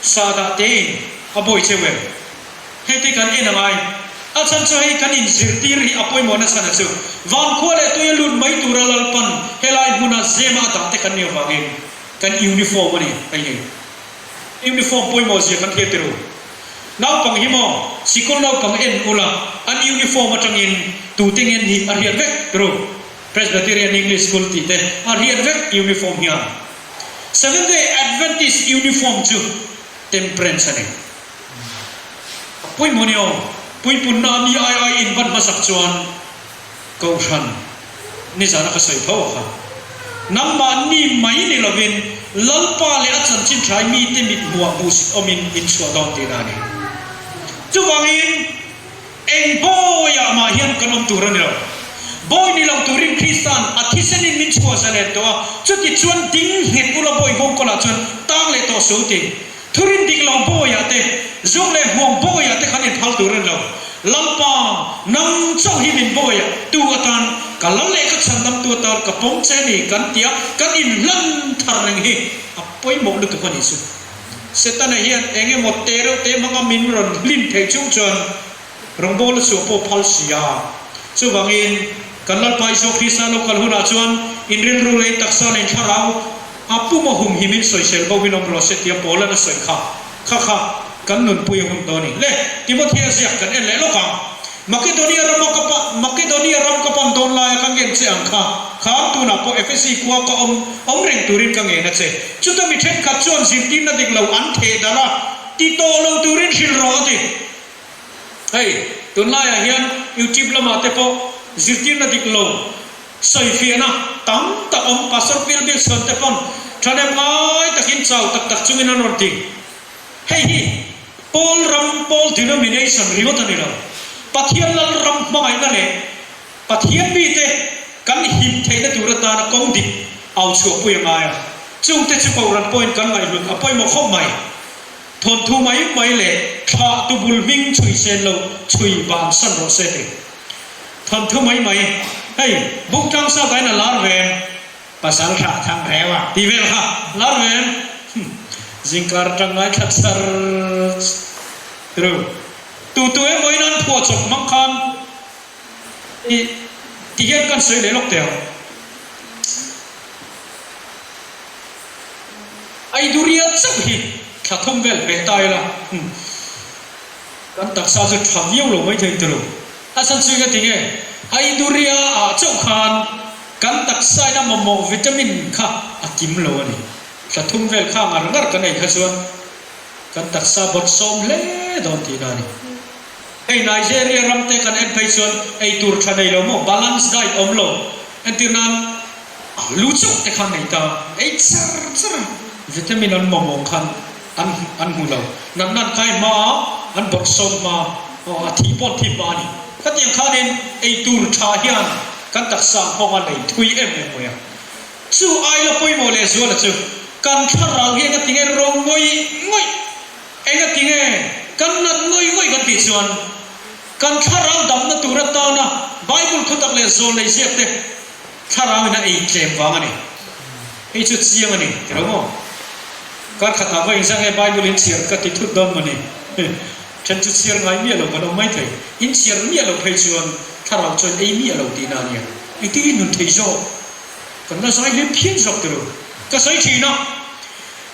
sahdah tein a bawi cheu em? Hei te kan en a ngai. A chhan chu hei kan inzirtir hi a pawimawh nasa na chu vankhua leh tuia lut mai tura Lalpan helai hmuna zema a dah te kan nih avangin kan uniform a ni hei hi. Uniform pawimawh zia kan hriat tirh u. Naupang hi maw sikul naupang en ula an uniform atangin tute nge nih a hriat vek tirh u. Presbyterian English School tih te a hriat vek uniform hian. Seventh Day Adventist uniform chu temperance a ni. A pawimawh ni aw. Puipunna a mi ai ai in ban hmasak chuan Kohhran nizan a ka sawi tho a kha. Nangmahni mai ni lovin Lalpa leh a chanchin thlai mite mit hmuah hmuhsit awmin in chhuah dawn tihna a ni. Chuvangin eng bawiah mah hian kan awm tur a ni lo. Bawi ni lo turin Krista'n a thisenin min chhuah zalen tawh a, chuti chuan ding nghet ula bawi nghawng kawlah chuan tang leh tawh suh ti. Thurin dik lo bawiah te, zuk leh hmuam bawiah te khan inphal tur a ni lo. Lalpa, nang chauh hi min bawiah tu atan, ka lal leh ka chhandam tu atan ka pawm che a ni kan tia kan inhlan thar reng hi a pawimawh lutuk a nih chu. Setana hian eng emaw te reuh te hmanga min rawn hlim theih chung chuan Rawngbawla chhuah pawh phal si a. Chuvangin, kan Lalpa Isua Krista lo kal hunah chuan in rilru leh in taksa leh in thlarau a pum a humhim in sawisel bo in awm rawh se tia Paulan a sawi kha. Kha kha kan nunpui a hun dawn i. Le, Timothea ziak kan en leh lawk ang. Makedonia rama ka pa, Makedonia ram ka pan dawn laia ka ngen che ang kha, khan tunah pawh Efesi khua ka awm awm reng turin ka ngen a che. Chuta mi thenkhat chuan zirtirna dik lo an theh darh a, ti tawh lo turin hrilh rawh a ti. Hei, tunlaiah hian YouTube lamah te pawh zirtirna dik lo sawifiahna tam tak awm, Pastor Bill Wilson te pawn. Thahnem ngai takin chau tak tak chungin an rawn ti. Hei hi Pawl ram, Pawl denomination ringawt a ni lo. Pathian lal ram hmangaihna leh Pathian mite kan him theihna tur atana kawng dik au chhuahpui a ngai a. Chungte chu Kohhran pawhin kan ngaihhlut a pawimawh khawp mai. Thawnthu mai mai leh thlah tu bul hming chhui sen lo chhui bansan rawh se ti. Thawnthu mai mai, hei buk tlang sa tain a lar ve em? Pasal thlah thang reu a. Ti vel kha lar ve em? Zingkar atang ngaithla char ru. Tu tu emaw in an phuah chawp hmang khan i ti hian kan sawi leh lawk teh ang. Aiduria chauh hi thla thum vel hmeh ta ila, kan taksa chu tha viau lo mai thei tilo. A chhan chu enga tinge Aiduria ah chauh khan kan taksa in a mamawh vitamin kha a kim lo a ni. Thla thum vel kha ngar ngar kan ei kha chuan kan taksa bawrhsawm hle dawn tihna a ni. Hei Nigeria ram te kan en phei chuan ei tur tha nei lo maw, balance diet awm lo, entir nan alu chauh te khan nei ta, ei char char a, vitamin an mamawh khan an an hmu lo, natna an kai hma a, an bawrhsawm hma aw a thi pawh an thi hma a ni. Khatiang khanin ei tur tha hian kan taksa nghawng a nei thui em em mai a. Chu ai la pawimawh leh zuala chu kan thlarau hi enga tinge ro ngawih ngawih Enga tinge kan nat ngawih ngawih kan tih chuan kan thlarau damna tur atana Bible thutak leh zawl nei ziak te thlarau in a ei tlem vang a ni. Hei chu chiang a ni ti lo maw? Kar khatah va inzah nge Bible in chhiar ka ti thut dawn maw ni? Then chu chhiar ngai miah lo kan awm mai thei. In chhiar miah lo phei chuan thlarau chuan ei miah lo tihna a nia. Engtin nun thei zawk? Kan la zai hlim phian zawk ti lo. Ka sawi thin a.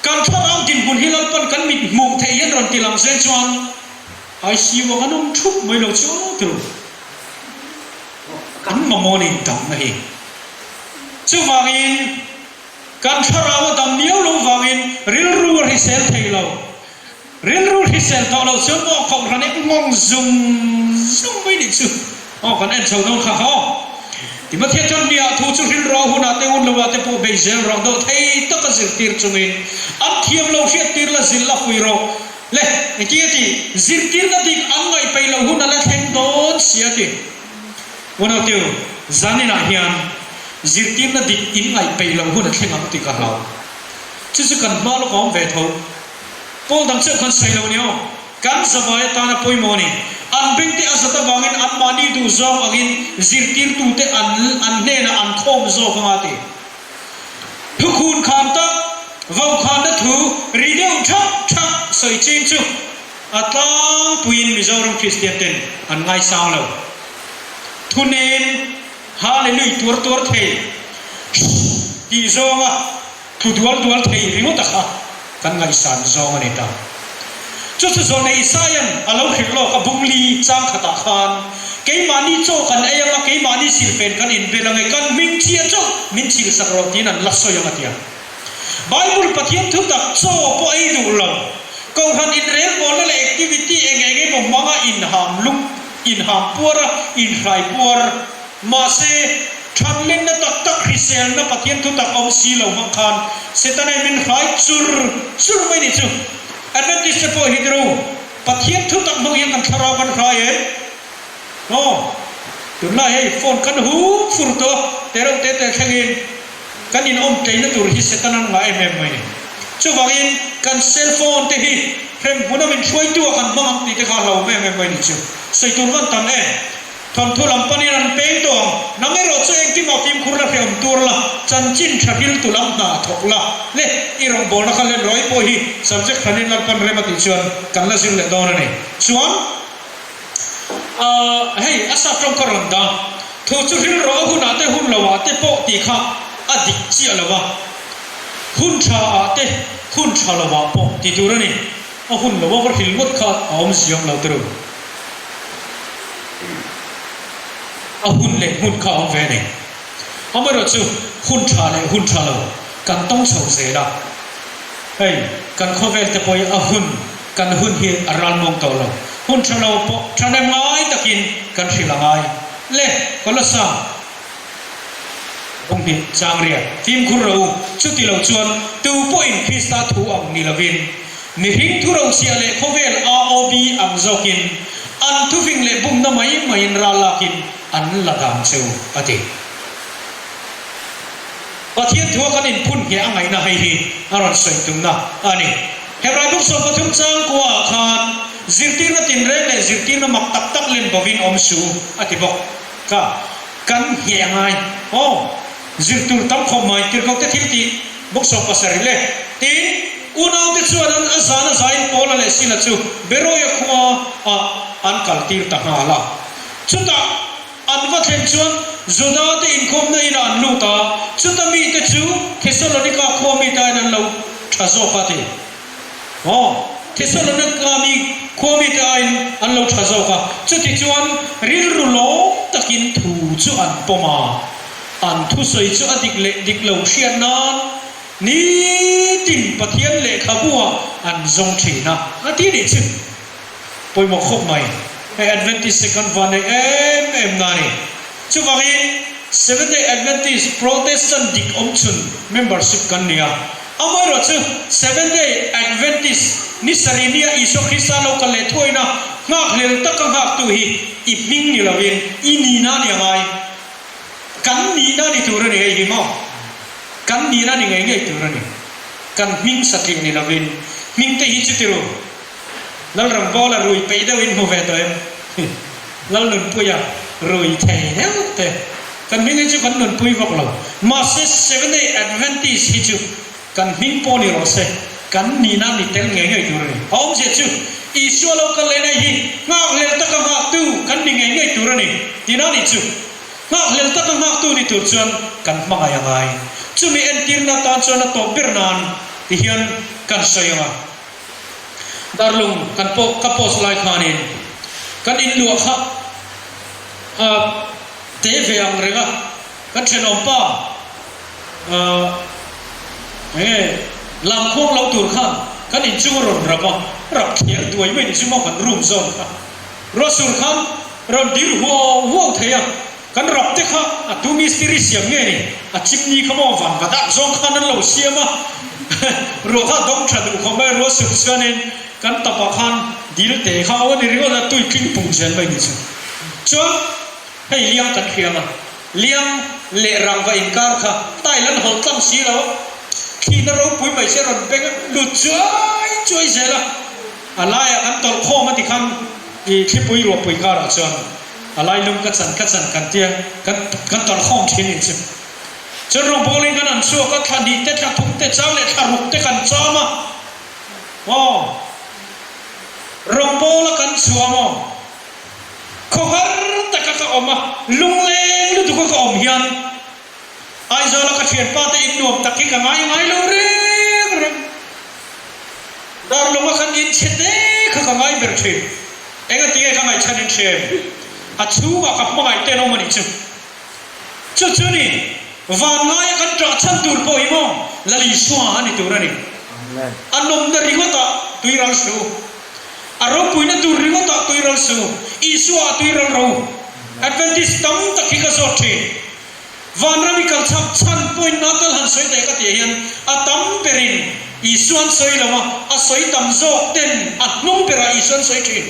Kan thlarau dinhmun hi Lalpan kan mit hmuh theih hian rawn ti lang zel chuan ICU ah kan awm thup mai lo chu tur kan mamawh ni damna hi. Chuvangin kan thlarau a dam miau lo vangin rilru a hrisel thei lo. Rilru hrisel tawh lo chuan maw kohhran hi nghawng zung zung mai nih chu aw kan en chho dawn kha kha aw. Timothea chuan miah thu chu rilru a hunah te hun lovah te pawh bei zel rawh dawh thei taka zirtir chungin an thiam lo hriattir la zil la hui rawh le engtin a ti zirtirna dik an ngaih peih loh hun a la thleng dawn si a ti. Unautiu zaninah hian zirtirna dik in ngaih peih loh hun a thleng ang tih ka hlau. Chu chu kan hma lawk a awm ve tho. Pawl dang chauh khan sawi lo ni aw. Kan zavai atana pawimawh a ni. An bengte a zat avangin anmahni duh zawng angin zirtirtute an an hnenah an khawm zawk anga ti. Thukhun khan tak, vaukhana thu ri deuh thak thak sawi ching chu a tlangpuiin Mizoram Kristian ten an ngaisang lo. Thunem Hallelui tuar tuar thei tih zawnga Thu dual dual thei ringawt a kha kan ngaihsan zawng a ni ta. Chu chu Zawlnei Isaia'n a lo hrilh lawk a bungli chang khatah khan, Keimahni chaw kan ei anga keimahni silfen kan inbel ange, kan hming chhia chauh min chhilhsak rawh tiin an la sawi ang a ti a. Bible Pathian thu tak chaw pawh ei duh lo, Kohhran inrelbawlna leh activity eng eng emaw hmanga inham luk, inham puar a, inhrai puar. Mahse, thanlenna tak tak hriselna Pathian thu tak awm si lo hmang khan Setana min hrai chur chur mai ni chu. Adventist te pawh hi ru, Pathian thu tak hmang hian kan thlarau kan hrai em? Aw, tunlai hei phone kan hum fur tawh a, te reuh te te thlengin kan inawm tleina tur hi Setana ngah em em mai ni. Chuvangin kan cell phone te hi hremhmuna min hruaitu ah kan hmang ang tih te kha a hlauhawm em em mai ni chu. Sawi tur van tam em? Thawnthu lam panin an peng tawh ang. Nang erawh chu engkimah fimkhur la hrehawm tur la, chanchin tha hil tu lam hna thawk la. Le, i rawngbawlna kha hlen rawih pawh hi subject hranin Lalpan rem a tih chuan kan la zir leh dawn a ni. Chuan, ahh, hei a sap tawng ka rawn dah. Thu chu hil rawh a hunah te hun loah te pawh tih kha a dik chiah lo a. Hun tha ah te hun tha loah pawh ti tur a ni. A hun lo a va hril ngawt kha a awm ziang lo te ru. A hun leh hmun kha a awm ve a ni. Amaherawhchu hun tha leh hun tha lo kan tawng chho zel a, hei kan khawvel te pawh hi a hun kan hun hi a ralmuang tawh lo. Hun tha lo pawh thahnem ngai takin kan hrilh a ngai. Le, Kolosa. Bung hnih chang riat fimkhur ro u, chuti lo chuan tu pawhin Krista thu ang ni lovin mihring thu rochhiah leh khawvel AOB ang zawkin an thufing leh bumna mai maiin ral lakin an la dang che u, a ti. Pathian thua kan inphun ngheh a ngaihna hei hi a rawn sawi tumna a ni. Hebrai buk 13 chang kuaah khan zirtirna tinreng leh zirtirna mak tak tak len bovin awm suh u, a ti bawk. Ka kan ngheh a ngai. Aw, zir tur tam khawp mai, tirhkohte thil tih buk 70 le. Tin, unaute chuan an a zan a zain Paula leh Sila chu Beroia khua ah an kaltir ta nghal a. Chutah an va thlen chuan Juda te inkhawmna inah an lut a, chuta mite chu Thesalonika khua mite aiin an lo tha zawk a ti. Aw, Thesalonika mi khua mite aiin an lo tha zawk a, chutichuan rilru lawm takin thu chu an pawm a, an thusawi chu a dik leh dik lo hriat nan nitin Pathian lehkhabu-ah an zawng thin a, a ti nih chu. Pawimawh khawp mai. Hei Adventist hi kan van nei em em na a ni. Chuvangin Seventh Day Adventist Protestant dik awmchhun membership kan ni a. Amaherawh chu Seventh Day Adventist ni sarih nia Isua Krista lo kal leh thuaina nghakhlel taka nghaktu hi i hming ni lovin i nihna a ni a ngai. Kan nihna ni tur a ni hei hi maw? Kan nihna ni ngei ngei tur a ni. Kan hming satliah ni lovin hming te hi chutiru. Lalrambawla rui peih deuhin hmu ve tawh em? Lalnunpuia rui thei deuh te. Kan hming hi chu kan nunpui vak lo. Mahse Seventh Day Adventist hi chu kan hming pawh ni rawh se, kan nihna ni tel ngei ngei tur a ni. A awmzia chu Isua lo kal leh nei hi nghakhlel taka nghaktu kan ni ngei ngei tur a ni tihna nih chu. Nghakhlel taka nghaktu ni tur chuan kan hmangaih a ngai. Chumi entirna atan chuan a tawp ber nan tihian kan sawi ang a. Darlung kan pawh ka post lai khanin kan inluah kha a te ve ang reng a, kan thenawm pa enge lamkhuang lo tur khan kan inchung a rawn rap a, rap thler duai mai ni chu maw kan room zawn kha ruahsur khan rawn dir huau huau thei a. Kan rap te kha a tu mistiri siam nge ni? A chimney kha maw van va dak zawng khan an lo siam a, ruah kha a dawng tha duh khawp mai, ruah sut chuanin kan tapah khan dil te kha a ni ringawt a, tui tling pung zel mai ni chu. Chuan hei liang kan hriam a, liang leh rangva inkar kha tile an hawlh tlang si lo, thlihna ropui mai se rawn beng lut chuai chuai zel a, a laiah kan tawlh khawm a ti khan i thlipui ruahpui karah chuan A lailum ka chan ka chan kan tia kan kan tawrh khawm thin nih chu. Chuan rawngbawlin kan an chhuak a, thla hnih te, thla thum te, chang leh thla ruk te kan cham a. Aw, rawngbawla kan chhuah maw? Khawhar taka ka awm a, lungleng lutuka ka awm hian Aizawla ka thianpa te in nuam tak hi ka ngai ngai lo reng reng. Darlunga kan in chhe te kha ka ngai ber thin. Enga tinge ka ngaihchhan in hrem? A chhungah ka hmangaih ten awm a nih chu. Chu chu ni, van ngaia kan ṭah chhan tur pawh hi maw Lal Isua a ni tur a ni. A nawmna ringawtah tuiral su. A ropuina tur ringawtah tuiral su. Isua a tuiral ro. Adventist tam tak hi ka zawt thin. Vanram i kal chhak chhan point na tal han sawi teh ka tih hian a tam berin Isua an sawi lo a, a sawi tam zawk ten a hnung berah Isua an sawi thin.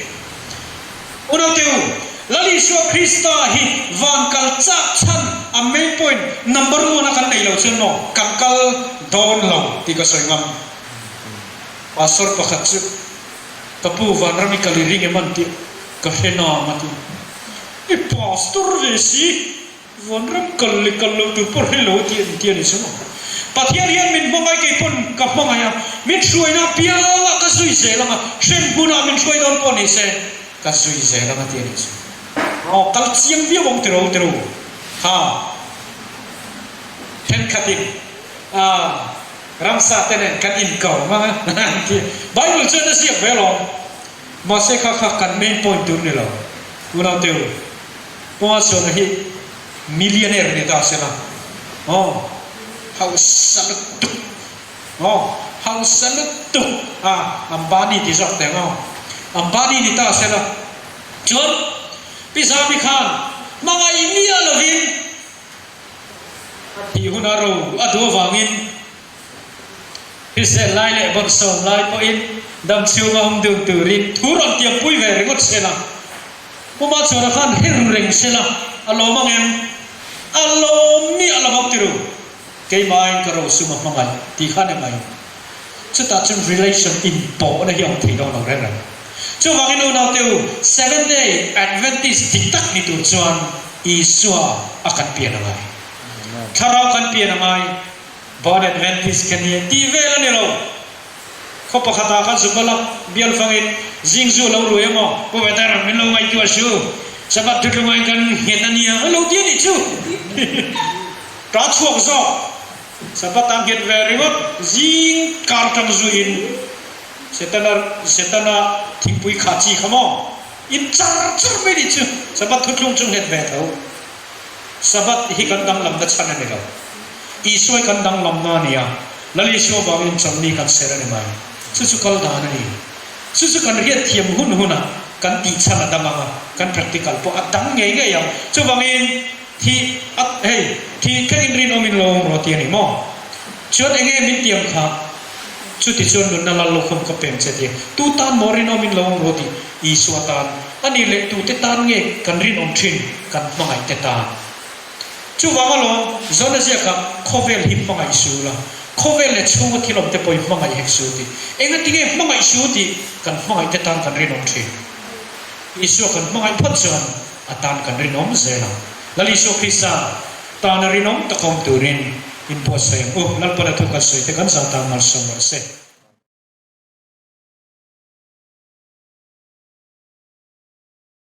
Unaute u, Lal Isua Krista hi van kal chak chhan a main point number one a kan nei lo chuan maw kan kal dawn lo tih ka sawi ngam. Pastor pakhat chu ka pu vanram i kal i ring em an tih ka hre nang a ti. I pastor ve si, Vanram kal leh kal lo tur pawh hre lo tih an ti a ni chu. Pathian hian min hmangaih kei pawn ka hmangaih a, min hruaina apiangah ka zui zel ang a, hrem hmunah min hruai dawn pawh ni se ka zui zel ang a ti a ni chu. Aw, kal chiang viau ang tiro tiro kha thenkhatin ah ramsa te nen kan inkawm ang a an ti a, Bible chuan a ziak ve alawm. Mahse kha kha kan main point tur ni lo. Unaute u, Pawnga Sawna hi millionaire ni ta sela aw, hausa lutuk aw, hausa lutuk a, Ambani ti zawk teh ang aw, Ambani ni ta sela chuan Pi Zami khan hmangaih miah lovin. A thih huna ro a duh avangin hrisel lai leh bawrhsawm lai pawhin dam chhunga awm dun turin thu rawn tiampui ve ringawt se la. Puma chuan a khan hre ru reng se la, a lawm ang em? A lawm miah lo ang tiru. Keimahin ka rosum a hmangaih tih kha ni mai. Chutah chuan relation inpawhna hi a awm thei dawn lo reng reng. Chuvangin unaute u, Seventh Day Adventist dik tak ni tur chuan Isua a kan pian a ngai. Thlarau kan pian a ngai. Born Adventist ka ni e tih vel a ni lo. Khaw pakhatah khan zukal a, bial fangin zing zu a lo rui emaw, Pu Veter, min lo ngaihtuah su, Sabbath thutlungain kan nghet a nia, a lo ti a nih chu. Ka chhuak zawk. Sabbath a nghet ve ringawt, zing kar tang zuiin Setana Setana thingpui kha chi kha maw? In char char mai nih chu Sabbath thuthlung chu nghet ve tho. Sabbath hi kan danglamna chhan a ni lo. Isua hi kan danglamna a ni a, Lal Isua vangin chawlhni kan ser a ni mai. Chu chu kal dan a ni. Chu chu kan riat thiam hun hunah kan tih chhan a dang ang a, kan practical pawh a dang ngei ngei ang. Chuvangin Thih a hei, thih thlengin rinawmin lo awm rawh ti a ni maw? Chuan eng nge min tiam kha? Chuti chuan nunna lal lukhum ka peng che ti a, tu tan maw rinawmin lo awm rawh tih Isua tan a nih leh tute tan nge kan rinawm thin kan hmangaih te tan? Chuvang alawm, Zona ziakah khawvel hi hmangaih su la, khawvel leh chhunga thil awm te pawhin hmangaih hek su tih. Engati nge hmangaih su tih kan hmangaih te tan kan rinawm thin? Isua kan hmangaih phawt chuan A tan kan rinawm zel ang. Lal Isua Krista tana rinawm tak awm turin inbuatsaih ang u. Lalpana thu kan sawi te kan zah tan malsawm rawh se.